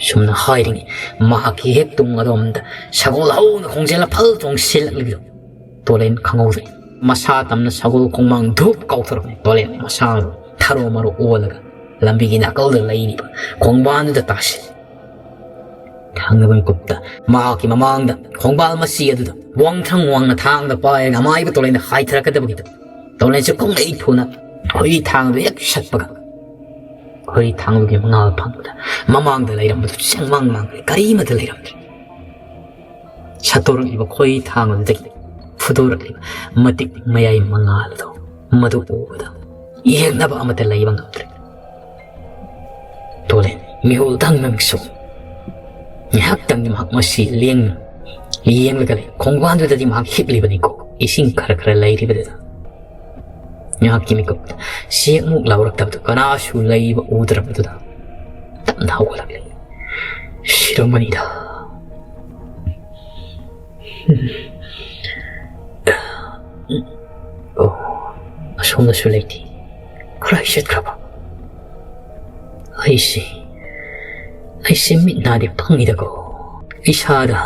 ꯁꯨꯝꯅ ꯍꯥꯏꯔꯤꯉꯩ ꯃꯍꯥꯛꯀꯤ ꯍꯦꯛ ꯇꯨꯡ ꯑꯗꯣꯝꯗ ꯁꯒꯣꯜ ꯍꯧꯅ ꯈꯣꯡꯖꯦꯜ ꯐꯜ ꯆꯣꯡꯁꯤꯜꯂꯛꯂꯤꯕꯗꯨ ꯇꯣꯂꯦꯟ ꯈꯪꯍꯧꯗ꯭ꯔꯦ꯫ ꯃꯁꯥ ꯇꯝꯅ ꯁꯒꯣꯜ ꯈꯣꯡꯃꯥꯡ ꯙꯨꯞ ꯀꯥꯎꯊꯣꯔꯛꯂꯦ꯫ ꯇꯣꯂꯦꯟ ꯃꯁꯥ ꯊꯔꯣ ꯃꯔꯣ ꯑꯣꯜꯂꯒ ꯂꯝꯕꯤꯒꯤ ꯅꯥꯀꯜꯗ ꯂꯩꯔꯤꯕ ꯈꯣꯡꯕꯥꯟꯗꯨꯗ ꯇꯥꯁꯤꯜꯂꯤ꯫ ꯊꯥꯡꯅꯕ ꯃꯤꯀꯨꯞꯇ ꯃꯍꯥꯛꯀꯤ ꯃꯃꯥꯡꯗ ꯈꯣꯡꯕꯥꯜ ꯃꯆꯤ ꯑꯗꯨꯗ ꯋꯥꯡꯊ꯭ꯔꯪ ꯋꯥꯡꯅ ꯊꯥꯡꯗ ꯄꯥꯏꯔꯒ ꯑꯃꯥꯏꯕ ꯇꯣꯂꯦꯟꯗ ꯍꯥꯏꯊꯔꯛꯀꯗꯕꯒꯤꯗ ꯇꯣꯂꯦꯟꯁꯨ ꯈꯣꯡꯂꯩ ꯊꯨꯅ ꯈꯣꯏꯔꯤ ꯊꯥꯡꯗꯨ ꯍꯦꯛ ꯁꯠꯄꯒ ꯈꯣꯏꯔꯤ ꯊꯥꯡꯗꯨꯒꯤ ꯃꯉꯥꯜ ꯐꯪꯕꯗ ꯃꯃꯥꯡꯗ ꯂꯩꯔꯝꯕꯗꯨ ꯆꯦꯡꯃꯥꯡ ꯃꯥꯡꯈ꯭ꯔꯦ꯫ ꯀꯔꯤꯃꯠꯇ ꯂꯩꯔꯝꯗ꯭ꯔꯦ꯫ ꯁꯠꯇꯣꯔꯛꯂꯤꯕ ꯈꯣꯏꯔꯤ ꯊꯥꯡ ꯑꯗꯨꯗꯒꯤ ꯐꯨꯗꯣꯔꯛꯂꯤꯕ ꯃꯇꯤꯛ ꯃꯌꯥꯏ ꯃꯉꯥꯜ ꯑꯗꯨ ꯃꯗꯨ ꯎꯕꯗ ꯌꯦꯡꯅꯕ ꯑꯃꯠꯇ ꯂꯩꯕ ꯉꯝꯗ꯭ꯔꯦ꯫ ꯇꯣꯂꯦꯟ ꯃꯤꯍꯨꯜ ꯇꯪꯅ ꯃꯤꯁꯨ ꯉꯥꯏꯍꯥꯛꯇꯪꯗꯤ ꯃꯍꯥꯛ ꯃꯁꯤ ꯂꯦꯡꯅ ꯌꯦꯡꯂꯒ ꯂꯩ꯫ ꯈꯣꯡꯕꯥꯟꯗꯨꯗꯗꯤ ꯃꯍꯥꯛ ꯍꯤꯞꯂꯤꯕꯅꯤꯀꯣ, ꯏꯁꯤꯡ ꯈꯔ ꯈꯔ ꯂꯩꯔꯤꯕꯗꯨꯗ꯫ ꯉꯥꯏꯍꯥꯛꯀꯤ ꯃꯤꯀꯨꯞꯇ ꯆꯦꯛꯃꯨꯛ ꯂꯥꯎꯔꯛꯇꯕꯗꯨ ꯀꯅꯥꯁꯨ ꯂꯩꯕ ꯎꯗ꯭ꯔꯕꯗꯨꯗ ꯇꯞꯅ ꯍꯧꯒꯠꯂꯛꯂꯤ꯫ "ꯁꯤꯔꯝꯃꯅꯤꯗ꯫" "ꯑꯣ, ꯑꯁꯣꯝꯗꯁꯨ ꯂꯩꯇꯦ꯫ ꯀꯗꯥꯏ ꯆꯠꯈ꯭ꯔꯕ? ꯑꯩꯁꯦ, ꯑꯩꯁꯦ ꯃꯤꯠ ꯅꯥꯗꯤ ꯄꯪꯉꯤꯗꯀꯣ꯫ ꯏꯁꯥꯗ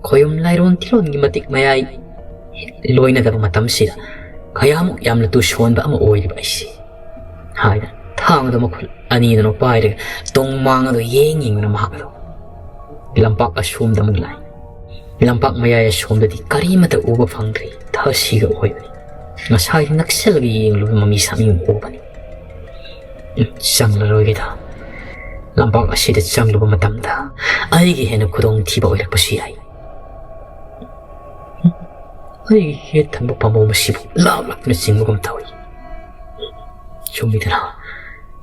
ꯈꯣꯌꯨꯝ ꯂꯥꯏꯔꯣꯟ ꯇꯤꯔꯣꯟꯒꯤ ꯃꯇꯤꯛ ꯃꯌꯥꯏ ꯂꯣꯏꯅꯗꯕ ꯃꯇꯝꯁꯤꯗ ꯀꯌꯥꯃꯨꯛ ꯌꯥꯝꯅ ꯇꯨꯁꯣꯟꯕ ꯑꯃ ꯑꯣꯏꯔꯤꯕ ꯑꯩꯁꯦ," ꯍꯥꯏꯅ ꯊꯥꯡꯗꯣ ꯃꯈꯨꯠ ꯑꯅꯤꯗꯨꯅ ꯄꯥꯏꯔꯒ ꯇꯣꯡ ꯃꯥꯡ ꯑꯗꯨ ꯌꯦꯡ ꯌꯦꯡꯗꯨꯅ ꯃꯍꯥꯛ ꯑꯗꯨ ꯂꯝꯄꯥꯛ ꯑꯁꯣꯝꯗ ꯑꯃꯨꯛ ꯂꯥꯛꯏ꯫ ꯂꯝꯄꯥꯛ ꯃꯌꯥꯏ ꯑꯁꯣꯝꯗꯗꯤ ꯀꯔꯤꯃꯠꯇ ꯎꯕ ꯐꯪꯗ꯭ꯔꯤ꯫ ꯊꯥꯁꯤꯒ ꯑꯣꯏꯕꯅꯤ꯫ ꯉꯁꯥꯏ ꯅꯛꯁꯜꯂꯒ ꯌꯦꯡꯂꯨꯕ ꯃꯃꯤ ꯁꯥꯃꯤ ꯑꯃ ꯎꯕꯅꯤ꯫ "ꯎꯝ, ꯆꯪꯂꯔꯣꯏꯒꯦꯗ꯫ ꯂꯝꯄꯥꯛ ꯑꯁꯤꯗ ꯆꯪꯂꯨꯕ ꯃꯇꯝꯗ ꯑꯩꯒꯤ ꯍꯦꯟꯅ ꯈꯨꯗꯣꯡꯊꯤꯕ ꯑꯣꯏꯔꯛꯄꯁꯨ ꯌꯥꯏ꯫ ꯎꯝ, ꯑꯩꯒꯤ ꯍꯦꯛ ꯊꯪꯕ ꯄꯥꯝꯕꯣꯝ ꯑꯁꯤꯕꯨ ꯂꯥꯛ ꯂꯥꯛꯇꯨꯅ ꯆꯤꯡꯕꯒꯨꯝ ꯇꯧꯏ꯫ ꯆꯨꯝꯃꯤꯗꯅ,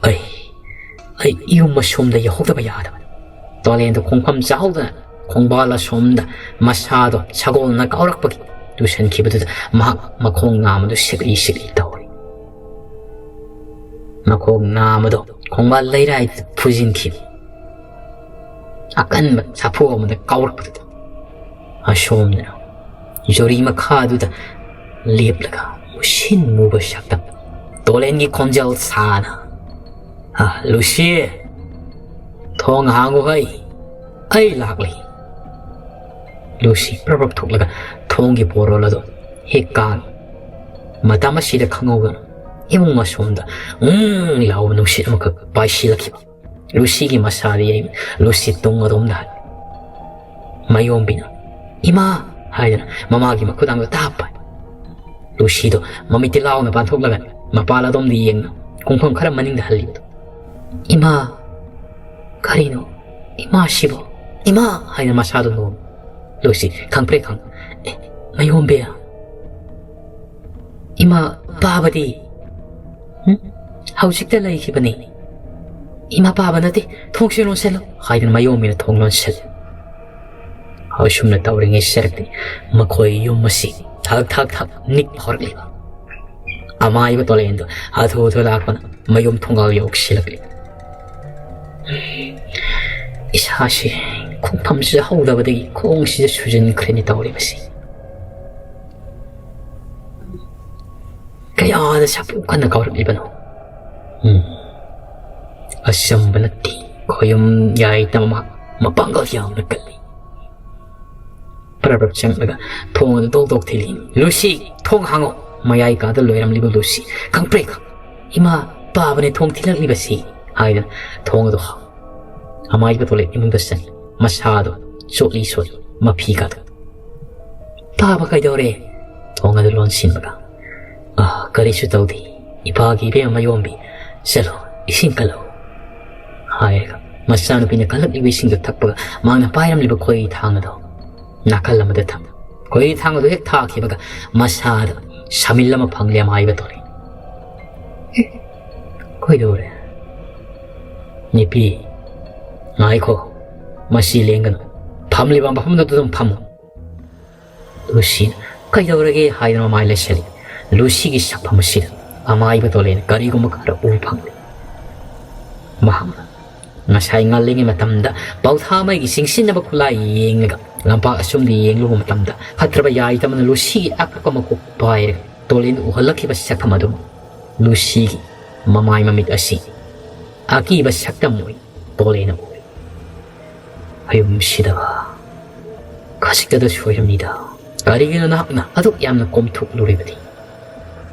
ꯑꯩ, ꯑꯩ ꯌꯨꯝ ꯑꯁꯣꯝꯗ ꯌꯧꯍꯧꯗꯕ ꯌꯥꯗꯕꯅꯤ꯫" ꯇꯣꯂꯦꯟꯗꯨ ꯈꯣꯡꯐꯝ ꯆꯥꯍꯧꯗꯅ ꯈꯣꯡꯕꯥꯜ ꯑꯁꯣꯝꯗ ꯃꯁꯥꯗꯣ ꯁꯒꯣꯜꯅ ꯀꯥꯎꯔꯛꯄꯒꯤ ꯇꯨꯁꯟꯈꯤꯕꯗꯨꯗ ꯃꯍꯥꯛ ꯃꯈꯣꯡ ꯅꯥꯝꯃꯗꯨ ꯁꯤꯛꯂꯤ ꯁꯤꯛꯂꯤ ꯇꯧꯔꯤ꯫ ꯃꯈꯣꯡ ꯅꯥꯝꯃꯗꯣ ꯈꯣꯡꯕꯥꯜ ꯂꯩꯔꯥꯏꯗ ꯐꯨꯖꯤꯟꯈꯤꯕ ꯑꯀꯟꯕ ꯁꯥꯐꯨ ꯑꯃꯗ ꯀꯥꯎꯔꯛꯄꯗꯨꯗ ꯑꯁꯣꯝꯗꯅ ꯖꯣꯔꯤ ꯃꯈꯥꯗꯨꯗ ꯂꯦꯞꯂꯒ ꯃꯨꯁꯤꯟ ꯃꯨꯕ ꯁꯛꯇꯝ ꯇꯣꯂꯦꯟꯒꯤ ꯈꯣꯟꯖꯦꯜ ꯁꯥꯅ, "ꯑ, ꯂꯨꯁꯤ, ꯊꯣꯡ ꯍꯥꯡꯉꯨ ꯍꯩ, ꯑꯩ ꯂꯥꯛꯂꯤ꯫" ꯂꯨꯁꯤ ꯄ꯭ꯔꯞ ꯄ꯭ꯔꯞ ꯊꯣꯛꯂꯒ ꯊꯣꯡꯒꯤ ꯄꯣꯔꯣꯜ ꯑꯗꯨ ꯍꯦꯛ ꯀꯥꯡ꯫ ꯃꯇꯝ ꯑꯁꯤꯗ ꯈꯪꯍꯧꯗꯅ ꯏꯃꯨꯡ ꯑꯁꯣꯝꯗ ꯎꯪ ꯂꯥꯎꯕ ꯅꯨꯡꯁꯤꯠ ꯑꯃꯈꯛ ꯄꯥꯏꯁꯤꯜꯂꯛꯈꯤꯕ꯫ ꯂꯨꯁꯤꯒꯤ ꯃꯁꯥꯗ ꯌꯩ-, ꯂꯨꯁꯤ ꯇꯨꯡ ꯑꯗꯣꯝꯗ ꯍꯜꯂꯤ꯫ ꯃꯌꯣꯝꯕꯤꯅ, "ꯏꯃꯥ!" ꯍꯥꯏꯗꯨꯅ ꯃꯃꯥꯒꯤ ꯃꯈꯨꯗꯥꯡꯗ ꯇꯥꯞꯄ꯫ ꯂꯨꯁꯤꯗꯣ ꯃꯃꯤꯠꯇꯤ ꯂꯥꯎꯅ ꯄꯥꯟꯊꯣꯛꯂꯒ ꯃꯄꯥꯜ ꯑꯗꯣꯝꯗ ꯌꯦꯡꯅ ꯈꯣꯡꯐꯝ ꯈꯔ ꯃꯅꯤꯡꯗ ꯍꯜꯂꯤꯕꯗꯣ꯫ "ꯏꯃꯥ! ꯀꯔꯤꯅꯣ? ꯏꯃꯥꯁꯤꯕꯨ? ꯏꯃꯥ!" ꯍꯥꯏꯅ ꯃꯁꯥꯗꯣ ꯅꯣꯝꯃꯤ꯫ ꯂꯨꯁꯤ ꯈꯪꯄ꯭ꯔꯦꯛ ꯈꯪ, "ꯑꯦ, ꯃꯌꯣꯝꯕꯤ! ꯏꯃꯥ ꯄꯥꯕꯗꯤ?" "ꯎꯝ? ꯍꯧꯖꯤꯛꯇ ꯂꯩꯈꯤꯕꯅꯤ꯫" "ꯏꯃꯥ ꯄꯥꯕ ꯅꯠꯇꯦ, ꯊꯣꯡꯁꯦ ꯂꯣꯟꯁꯤꯜꯂꯣ" ꯍꯥꯏꯗꯨꯅ ꯃꯌꯣꯝꯕꯤꯅ ꯊꯣꯡ ꯂꯣꯟꯁꯤꯜꯂꯤ꯫ ꯑꯁꯨꯝꯅ ꯇꯧꯔꯤꯉꯩ ꯁꯔꯛꯇꯤ ꯃꯈꯣꯏ ꯌꯨꯝ ꯑꯁꯤ ꯊꯛ ꯊꯛ ꯊꯛ ꯅꯤꯛꯄ ꯍꯧꯔꯛꯂꯤꯕ꯫ ꯑꯃꯥꯏꯕ ꯇꯣꯂꯦꯟꯗꯣ ꯍꯥꯊꯨ ꯍꯥꯊꯨ ꯂꯥꯛꯄꯅ ꯃꯌꯨꯝ ꯊꯣꯡꯒꯥꯜ ꯌꯧꯁꯤꯜꯂꯛꯂꯤ꯫ ꯏꯁꯥꯁꯤ ꯈꯣꯡꯐꯝꯁꯤꯗ ꯍꯧꯗꯕꯗꯒꯤ ꯈꯣꯡꯁꯤꯗ ꯁꯨꯖꯤꯟꯈ꯭ꯔꯦꯅꯦ ꯇꯧꯔꯤꯕꯁꯤ꯫ ꯀꯌꯥꯗ ꯁꯥꯐꯨ ꯀꯟꯅ ꯀꯥꯎꯔꯛꯂꯤꯕꯅꯣ? ꯎꯝ꯫ ꯑꯆꯝꯕ ꯅꯠꯇꯦ꯫ ꯈꯣꯌꯨꯝ ꯌꯥꯏꯇ ꯃꯃꯥ ꯃꯄꯥꯡꯒꯜ ꯌꯥꯝꯅ ꯀꯜꯂꯤ꯫ ꯄ꯭ꯔꯞ ꯄ꯭ꯔꯞ ꯆꯪꯂꯒ ꯊꯣꯡ ꯑꯗꯨ ꯇꯣꯛ ꯇꯣꯛ ꯊꯤꯜꯂꯤ꯫ "ꯂꯨꯁꯤ, ꯊꯣꯡ ꯍꯥꯡꯉꯣ!" ꯃꯌꯥꯏ ꯀꯥꯗ ꯂꯣꯏꯔꯝꯂꯤꯕ ꯂꯨꯁꯤ ꯈꯪꯄ꯭ꯔꯦꯛ, "ꯏꯃꯥ, ꯄꯥꯕꯅꯦ ꯊꯣꯡ ꯊꯤꯜꯂꯛꯂꯤꯕꯁꯤ" ꯍꯥꯏꯗꯨꯅ ꯊꯣꯡ ꯑꯗꯨ ꯍꯥꯡ-, ꯑꯃꯥꯏꯕ ꯇꯣꯂꯦꯠ ꯏꯃꯨꯡꯗ ꯆꯪꯉꯤ꯫ ꯃꯁꯥꯗꯣ ꯆꯣꯠꯂꯤ ꯁꯣꯠꯂꯤ, ꯃꯐꯤ ꯀꯥꯗꯣ꯫ "ꯄꯥꯕ ꯀꯩꯗꯧꯔꯦ?" ꯊꯣꯡ ꯑꯗꯨ ꯂꯣꯟꯁꯤꯟꯕꯒ, "ꯑꯥ, ꯀꯔꯤꯁꯨ ꯇꯧꯗꯦ꯫ ꯏꯄꯥꯒꯤ ꯏꯕꯦꯝꯃ ꯃꯌꯣꯝꯕꯤ, ꯆꯠꯂꯣ, ꯏꯁꯤꯡ ꯀꯜꯂꯣ" ꯍꯥꯏꯔꯒ ꯃꯆꯥꯅꯨꯄꯤꯅ ꯀꯜꯂꯛꯂꯤꯕ ꯏꯁꯤꯡꯗꯨ ꯊꯛꯄꯒ ꯃꯥꯅ ꯄꯥꯏꯔꯝꯂꯤꯕ ꯈꯣꯏꯔꯤ ꯊꯥꯡ ꯑꯗꯨ ꯅꯥꯀꯜ ꯑꯃꯗ ꯊꯝ-, ꯈꯣꯏꯔꯤ ꯊꯥꯡ ꯑꯗꯨ ꯍꯦꯛ ꯊꯥꯈꯤꯕꯒ ꯃꯁꯥꯗ ꯁꯥꯃꯤꯜ ꯑꯃ ꯐꯪꯂꯦ ꯑꯃꯥꯏꯕ ꯇꯣꯂꯦꯟ꯫ "ꯑꯦ, ꯀꯩꯗꯧꯔꯦ? ꯅꯨꯄꯤ, ꯉꯥꯏꯈꯣ, ꯃꯁꯤ ꯂꯦꯡꯒꯅꯨ, ꯐꯝꯂꯤꯕ ꯃꯐꯝꯗꯨꯗ ꯑꯗꯨꯝ ꯐꯝꯃꯨ" ꯂꯨꯁꯤꯅ "ꯀꯩꯗꯧꯔꯒꯦ?" ꯍꯥꯏꯗꯨꯅ ꯃꯃꯥꯏ ꯂꯩꯁꯤꯜꯂꯤ꯫ ꯂꯨꯁꯤꯒꯤ ꯁꯛꯐꯝ ꯑꯁꯤꯗ ꯑꯃꯥꯏꯕ ꯇꯣꯂꯦꯟ ꯀꯔꯤꯒꯨꯝꯕ ꯈꯔ ꯎꯕ ꯐꯪꯂꯤ꯫ ꯃꯍꯥꯛꯅ ꯉꯁꯥꯏ ꯉꯜꯂꯤꯉꯩ ꯃꯇꯝꯗ ꯄꯥꯎꯊꯥ ꯃꯩꯒꯤ ꯆꯤꯡꯁꯤꯟꯅꯕ ꯈꯨꯠꯂꯥꯏ ꯌꯦꯡꯂꯒ ꯂꯝꯄꯥꯛ ꯑꯁꯣꯝꯗ ꯌꯦꯡꯂꯨꯕ ꯃꯇꯝꯗ ꯐꯠꯇ꯭ꯔꯕ ꯌꯥꯏꯇꯝꯅ ꯂꯨꯁꯤꯒꯤ ꯑꯀꯛꯄ ꯃꯀꯣꯛ ꯄꯥꯏꯔꯒ ꯇꯣꯂꯦꯟ ꯎꯍꯜꯂꯛꯈꯤꯕ ꯁꯛꯐꯝ ꯑꯗꯨ ꯂꯨꯁꯤꯒꯤ ꯃꯃꯥꯏ ꯃꯃꯤꯠ ꯑꯁꯤ ꯑꯀꯤꯕ ꯁꯛꯇꯝ ꯑꯣꯏ ꯇꯣꯂꯦꯟꯅ ꯎꯏ꯫ ꯍꯌꯨꯝ ꯁꯤꯗꯕ ꯈꯖꯤꯛꯇꯗ ꯁꯣꯏꯔꯝꯃꯤꯗ꯫ ꯀꯔꯤꯒꯤꯅꯣ ꯅꯍꯥꯛꯅ ꯑꯗꯨꯛ ꯌꯥꯝꯅ ꯀꯣꯝꯊꯣꯛꯂꯨꯔꯤꯕꯗꯤ?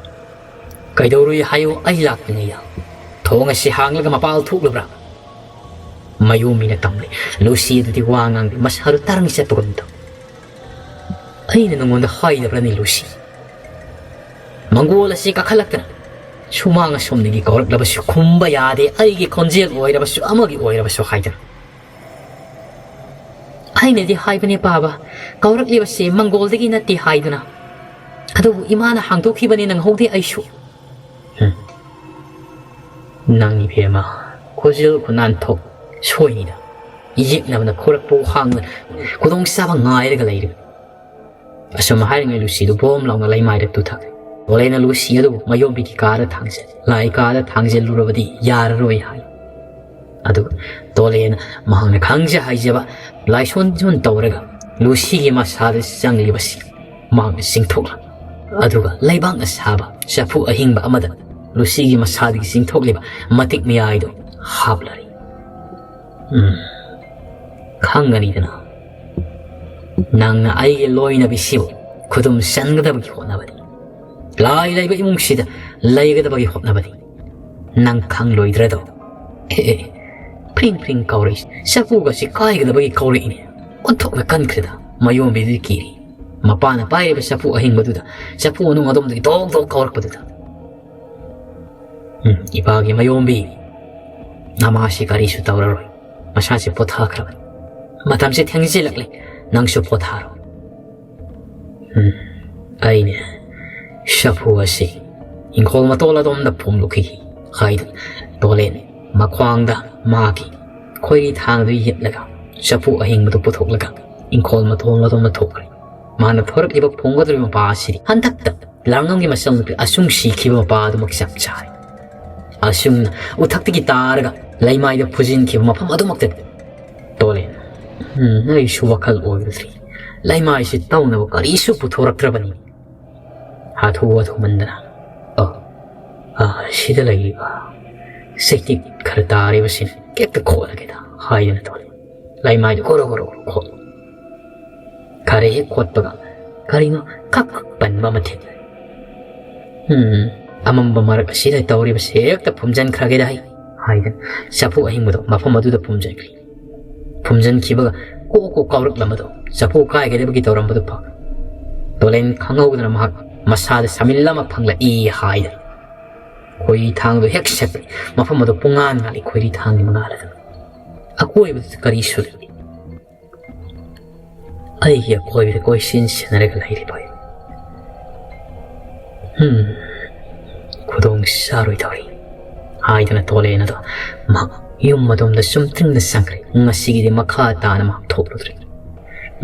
ꯀꯩꯗꯧꯔꯨꯏ ꯍꯥꯏꯌꯨ, ꯑꯩ ꯂꯥꯛꯇ꯭ꯔꯤꯉꯩꯗ ꯊꯣꯡ ꯑꯁꯤ ꯍꯥꯡꯂꯒ ꯃꯄꯥꯜ ꯊꯣꯛꯂꯨꯕ꯭ꯔꯥ? ꯃꯌꯣꯝꯕꯤꯅ ꯇꯝꯂꯤ꯫ ꯂꯨꯁꯤ ꯑꯗꯨꯗꯤ ꯋꯥ ꯉꯥꯡꯗꯦ, ꯃꯁꯥꯗꯨ ꯇꯔꯪ ꯆꯠꯄꯒꯨꯝ ꯇꯧ꯫ ꯑꯩꯅ ꯅꯉꯣꯟꯗ ꯍꯥꯏꯗꯕ꯭ꯔꯅꯤ ꯂꯨꯁꯤ? ꯃꯪꯒꯣꯜ ꯑꯁꯤ ꯀꯥꯈꯠꯂꯛꯇꯅ ꯁꯨꯃꯥꯡ ꯑꯁꯣꯝꯗꯒꯤ ꯀꯧꯔꯛꯂꯕꯁꯨ ꯈꯨꯝꯕ ꯌꯥꯗꯦ, ꯑꯩꯒꯤ ꯈꯣꯟꯖꯦꯜ ꯑꯣꯏꯔꯕꯁꯨ ꯑꯃꯒꯤ ꯑꯣꯏꯔꯕꯁꯨ ꯍꯥꯏꯗꯅ꯫ ꯑꯩꯅꯗꯤ ꯍꯥꯏꯕꯅꯦ ꯄꯥꯕ, ꯀꯧꯔꯛꯂꯤꯕꯁꯦ ꯃꯪꯒꯣꯜꯗꯒꯤ ꯅꯠꯇꯦ ꯍꯥꯏꯗꯨꯅ꯫ ꯑꯗꯨꯕꯨ ꯏꯃꯥꯅ ꯍꯥꯡꯗꯣꯛꯈꯤꯕꯅꯤ, ꯅꯪꯍꯧꯗꯦ ꯑꯩꯁꯨ꯫ ꯍꯝ꯫ ꯅꯪ ꯏꯕꯦꯝꯃ, ꯈꯨꯖꯤꯜ ꯈꯨꯅꯥꯟꯊꯣꯛ ꯁꯣꯏꯅꯤꯗ꯫ ꯌꯦꯛꯅꯕꯅ ꯈꯨꯔꯛꯄꯨ ꯍꯥꯡꯗꯅ ꯈꯨꯗꯣꯡꯆꯥꯕ ꯉꯥꯏꯔꯒ ꯂꯩꯔꯤꯕ꯫ ꯑꯁꯨꯝ ꯍꯥꯏꯔꯤꯉꯩ ꯂꯨꯁꯤꯗꯨ ꯕꯣꯝ ꯂꯥꯎꯅ ꯂꯩꯃꯥꯏꯗ ꯇꯨꯊꯈ꯭ꯔꯦ꯫ ꯇꯣꯂꯦꯟꯅ ꯂꯨꯁꯤ ꯑꯗꯨꯕꯨ ꯃꯌꯣꯝꯕꯤꯒꯤ ꯀꯥꯗ ꯊꯥꯡꯖꯜ, ꯂꯥꯏ ꯀꯥꯗ ꯊꯥꯡꯖꯜꯂꯨꯔꯕꯗꯤ ꯌꯥꯔꯔꯣꯏ ꯍꯥꯏ꯫ ꯑꯗꯨꯒ ꯇꯣꯂꯦꯟꯅ ꯃꯍꯥꯛꯅ ꯈꯪꯖ ꯍꯩꯖꯕ ꯂꯥꯏꯁꯣꯟ ꯁꯣꯟ ꯇꯧꯔꯒ ꯂꯨꯁꯤꯒꯤ ꯃꯁꯥꯗ ꯆꯪꯂꯤꯕꯁꯤ ꯃꯍꯥꯛꯅ ꯆꯤꯡꯊꯣꯛꯂ꯫ ꯑꯗꯨꯒ ꯂꯩꯕꯥꯛꯅ ꯁꯥꯕ ꯆꯐꯨ ꯑꯍꯤꯡꯕ ꯑꯃꯗ ꯂꯨꯁꯤꯒꯤ ꯃꯁꯥꯗꯒꯤ ꯆꯤꯡꯊꯣꯛꯂꯤꯕ ꯃꯇꯤꯛ ꯃꯌꯥꯏꯗꯨ ꯍꯥꯞꯂꯔꯤ꯫ ꯎꯝ, ꯈꯪꯒꯅꯤꯗꯅ, ꯅꯪꯅ ꯑꯩꯒꯤ ꯂꯣꯏꯅꯕꯤꯁꯤꯕꯨ ꯈꯨꯗꯨꯝ ꯆꯟꯒꯗꯕꯒꯤ ꯍꯣꯠꯅꯕꯅꯤ꯫ ꯂꯥꯏ ꯂꯩꯕ ꯏꯃꯨꯡꯁꯤꯗ ꯂꯩꯒꯗꯕꯒꯤ ꯍꯣꯠꯅꯕꯅꯤ꯫ ꯅꯪ ꯈꯪꯂꯣꯏꯗ꯭ꯔꯗꯣ? ꯑꯦ, ꯑꯦ, ꯐ꯭ꯔꯤꯡ ꯐ꯭ꯔꯤꯡ ꯀꯧꯔꯛꯏ꯫ ꯆꯐꯨꯒꯁꯤ ꯀꯥꯏꯒꯗꯕꯒꯤ ꯀꯧꯔꯛꯏꯅꯦ꯫ ꯑꯣꯟꯊꯣꯛꯅ ꯀꯟꯈ꯭ꯔꯦꯗ꯫ ꯃꯌꯣꯝꯕꯤꯗꯨꯗꯤ ꯀꯤꯔꯤ꯫ ꯃꯄꯥꯅ ꯄꯥꯏꯔꯤꯕ ꯆꯐꯨ ꯑꯍꯤꯡꯕꯗꯨꯗ, ꯆꯐꯨ ꯃꯅꯨꯡ ꯑꯗꯣꯝꯗꯒꯤ ꯗꯣꯛ ꯗꯣꯛ ꯀꯧꯔꯛꯄꯗꯨꯗ꯫ ꯎꯝ, ꯏꯄꯥꯒꯤ ꯃꯌꯣꯝꯕꯤ, ꯅꯃꯥꯁꯤ ꯀꯔꯤꯁꯨ ꯇꯧꯔꯔꯣꯏ꯫ ꯃꯁꯥꯁꯦ ꯄꯣꯊꯥꯈ꯭ꯔꯕꯅꯤ꯫ ꯃꯇꯝꯁꯦ ꯊꯦꯡꯖꯤꯜꯂꯛꯂꯦ꯫ ꯅꯪꯁꯨ ꯄꯣꯊꯥꯔꯣ꯫ ꯎꯝ, ꯑꯩꯅꯦ ꯆꯐꯨ ꯑꯁꯤ ꯏꯪꯈꯣꯜ ꯃꯇꯣꯜ ꯑꯗꯣꯝꯗ ꯐꯨꯝꯂꯨꯈꯤꯒꯦ ꯍꯥꯏꯗꯨꯅ ꯇꯣꯂꯦꯟ ꯃꯈ꯭ꯋꯥꯡꯗ ꯃꯥꯒꯤ ꯈꯣꯏꯔꯤ ꯊꯥꯡꯗꯨ ꯌꯦꯠꯂꯒ ꯆꯐꯨ ꯑꯍꯤꯡꯕꯗꯨ ꯄꯨꯊꯣꯛꯂꯒ ꯏꯪꯈꯣꯜ ꯃꯇꯣꯜ ꯑꯗꯣꯝꯗ ꯊꯣꯛꯈ꯭ꯔꯦ꯫ ꯃꯥꯅ ꯊꯣꯔꯛꯂꯤꯕ ꯐꯣꯡꯒꯗꯧꯔꯤꯕ ꯃꯄꯥ ꯑꯁꯤꯗꯤ ꯍꯟꯗꯛꯇ ꯂꯥꯡꯉꯝꯒꯤ ꯃꯆꯜꯅꯨꯄꯤ ꯑꯁꯨꯝ ꯁꯤꯈꯤꯕ ꯃꯄꯥ ꯑꯗꯨꯃꯛ ꯆꯞ ꯆꯥꯔꯦ꯫ ꯑꯁꯨꯝꯅ ꯎꯊꯛꯇꯒꯤ ꯇꯥꯔꯒ ꯂꯩꯃꯥꯏꯗ ꯐꯨꯖꯤꯟꯈꯤꯕ ꯃꯐꯝ ꯑꯗꯨꯃꯛꯇꯗꯤ ꯇꯣꯂꯦꯟ, ꯎꯝ, ꯑꯩꯁꯨ ꯋꯥꯈꯜ ꯑꯣꯏꯔꯨꯗ꯭ꯔꯤ꯫ ꯂꯩꯃꯥꯏꯁꯤ ꯇꯧꯅꯕ ꯀꯔꯤꯁꯨ ꯄꯨꯊꯣꯔꯛꯇ꯭ꯔꯕꯅꯤ꯫ ꯍꯥꯊꯨ ꯍꯥꯊꯨꯃꯟꯗꯅ, ꯑ, ꯑ, ꯁꯤꯗ ꯂꯩꯔꯤꯕ ꯆꯩꯇꯤꯛ ꯈꯔ ꯇꯥꯔꯤꯕꯁꯤꯅ ꯍꯦꯛꯇ ꯈꯣꯠꯂꯒꯦꯗ ꯍꯥꯏꯗꯅ ꯇꯣꯂꯦꯟ ꯂꯩꯃꯥꯏꯗꯨ ꯒꯣꯔꯣ ꯒꯣꯔꯣ ꯈꯣꯠ꯫ ꯈꯔ ꯍꯦꯛ ꯈꯣꯠꯄꯒ ꯀꯔꯤꯅꯣ ꯈꯛ ꯈꯛ ꯄꯟꯕ ꯑꯃ ꯊꯦꯡꯅꯩ꯫ "ꯎꯝ, ꯑꯃꯝꯕ ꯃꯔꯛ ꯑꯁꯤꯗ ꯇꯧꯔꯤꯕꯁꯦ ꯍꯦꯛꯇ ꯐꯨꯝꯖꯤꯟꯈ꯭ꯔꯒꯦꯗ ꯑꯩ" ꯍꯥꯏꯗꯅ ꯆꯐꯨ ꯑꯍꯤꯡꯕꯗꯣ ꯃꯐꯝ ꯑꯗꯨꯗ ꯐꯨꯝꯖꯤꯟꯈ꯭ꯔꯦ꯫ ꯐꯨꯝꯖꯤꯟꯈꯤꯕꯒ ꯀꯣꯛ ꯀꯣꯛ ꯀꯥꯎꯔꯛꯂꯝꯕꯗꯣ, ꯆꯐꯨ ꯀꯥꯏꯒꯗꯕꯒꯤ ꯇꯧꯔꯝꯕꯗꯨ ꯐꯥꯎ ꯇꯣꯂꯦꯟ ꯈꯪꯍꯧꯗꯅ ꯃꯍꯥꯛ ꯃꯁꯥꯗ ꯁꯥꯃꯤꯜ ꯑꯃ ꯐꯪꯂꯛꯏ ꯍꯥꯏꯗꯅ ꯈꯣꯏꯔꯤ ꯊꯥꯡꯗꯣ ꯍꯦꯛ ꯁꯠꯄ ꯃꯐꯝ ꯑꯗꯨ ꯄꯨꯡꯉꯥꯟ ꯉꯥꯜꯂꯤ꯫ ꯈꯣꯏꯔꯤ ꯊꯥꯡꯒꯤ ꯃꯉꯥꯜ ꯑꯗꯨꯅ ꯑꯀꯣꯏꯕꯗꯨꯗ ꯀꯔꯤꯁꯨ ꯂꯩꯇꯦ꯫ ꯑꯩꯒꯤ ꯑꯀꯣꯏꯕꯗ ꯀꯣꯏꯁꯤꯟ ꯁꯦꯟꯅꯔꯒ ꯂꯩꯔꯤꯕ ꯑꯩ, ꯍꯝ, ꯈꯨꯗꯣꯡ ꯆꯥꯔꯣꯏꯗꯧꯔꯤ ꯍꯥꯏꯗꯨꯅ ꯇꯣꯂꯦꯟ ꯑꯗꯣ ꯃꯍꯥꯛ ꯌꯨꯝ ꯑꯗꯣꯝꯗ ꯆꯨꯝꯗ꯭ꯔꯤꯡꯅ ꯆꯪꯈ꯭ꯔꯦ꯫ ꯉꯁꯤꯒꯤꯗꯤ ꯃꯈꯥ ꯇꯥꯅ ꯃꯍꯥꯛ ꯊꯣꯛꯂꯨꯗ꯭ꯔꯦ꯫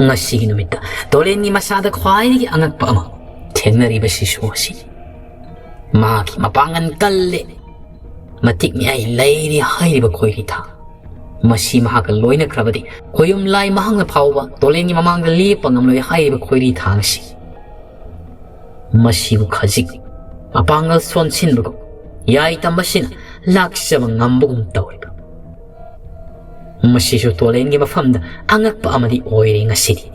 ꯉꯁꯤꯒꯤ ꯅꯨꯃꯤꯠꯇ ꯇꯣꯂꯦꯟꯒꯤ ꯃꯁꯥꯗ ꯈ꯭ꯋꯥꯏꯗꯒꯤ ꯑꯉꯛꯄ ꯑꯃ ꯊꯦꯡꯅꯔꯤꯕ ꯁꯤꯁꯨ ꯑꯁꯤꯅꯤ꯫ ꯃꯍꯥꯛꯀꯤ ꯃꯄꯥꯡꯒꯜ ꯀꯜꯂꯦ, ꯃꯇꯤꯛ ꯃꯌꯥꯏ ꯂꯩꯔꯦ ꯍꯥꯏꯔꯤꯕ ꯈꯣꯏꯔꯤ ꯊꯥꯡ ꯃꯁꯤ ꯃꯍꯥꯛꯀ ꯂꯣꯏꯅꯈ꯭ꯔꯕꯗꯤ ꯈꯣꯌꯨꯝ ꯂꯥꯏ ꯃꯍꯥꯛꯅ ꯐꯥꯎꯕ ꯇꯣꯂꯦꯟꯒꯤ ꯃꯃꯥꯡꯗ ꯂꯦꯞꯄ ꯉꯝꯂꯣꯏ ꯍꯥꯏꯔꯤꯕ ꯈꯣꯏꯔꯤ ꯊꯥꯡ ꯑꯁꯤ꯫ ꯃꯁꯤꯕꯨ ꯈꯖꯤꯛ ꯃꯄꯥꯡꯒꯜ ꯁꯣꯟꯁꯤꯟꯕꯒꯨꯝ ꯌꯥꯏ ꯇꯝꯕꯁꯤꯅ ꯂꯥꯛꯆꯕ ꯉꯝꯕꯒꯨꯝ ꯇꯧꯔꯤꯕ꯫ ꯃꯁꯤꯁꯨ ꯇꯣꯂꯦꯟꯒꯤ ꯃꯐꯝꯗ ꯑꯉꯛꯄ ꯑꯃꯗꯤ ꯑꯣꯏꯔꯦ ꯉꯁꯤꯗꯤ꯫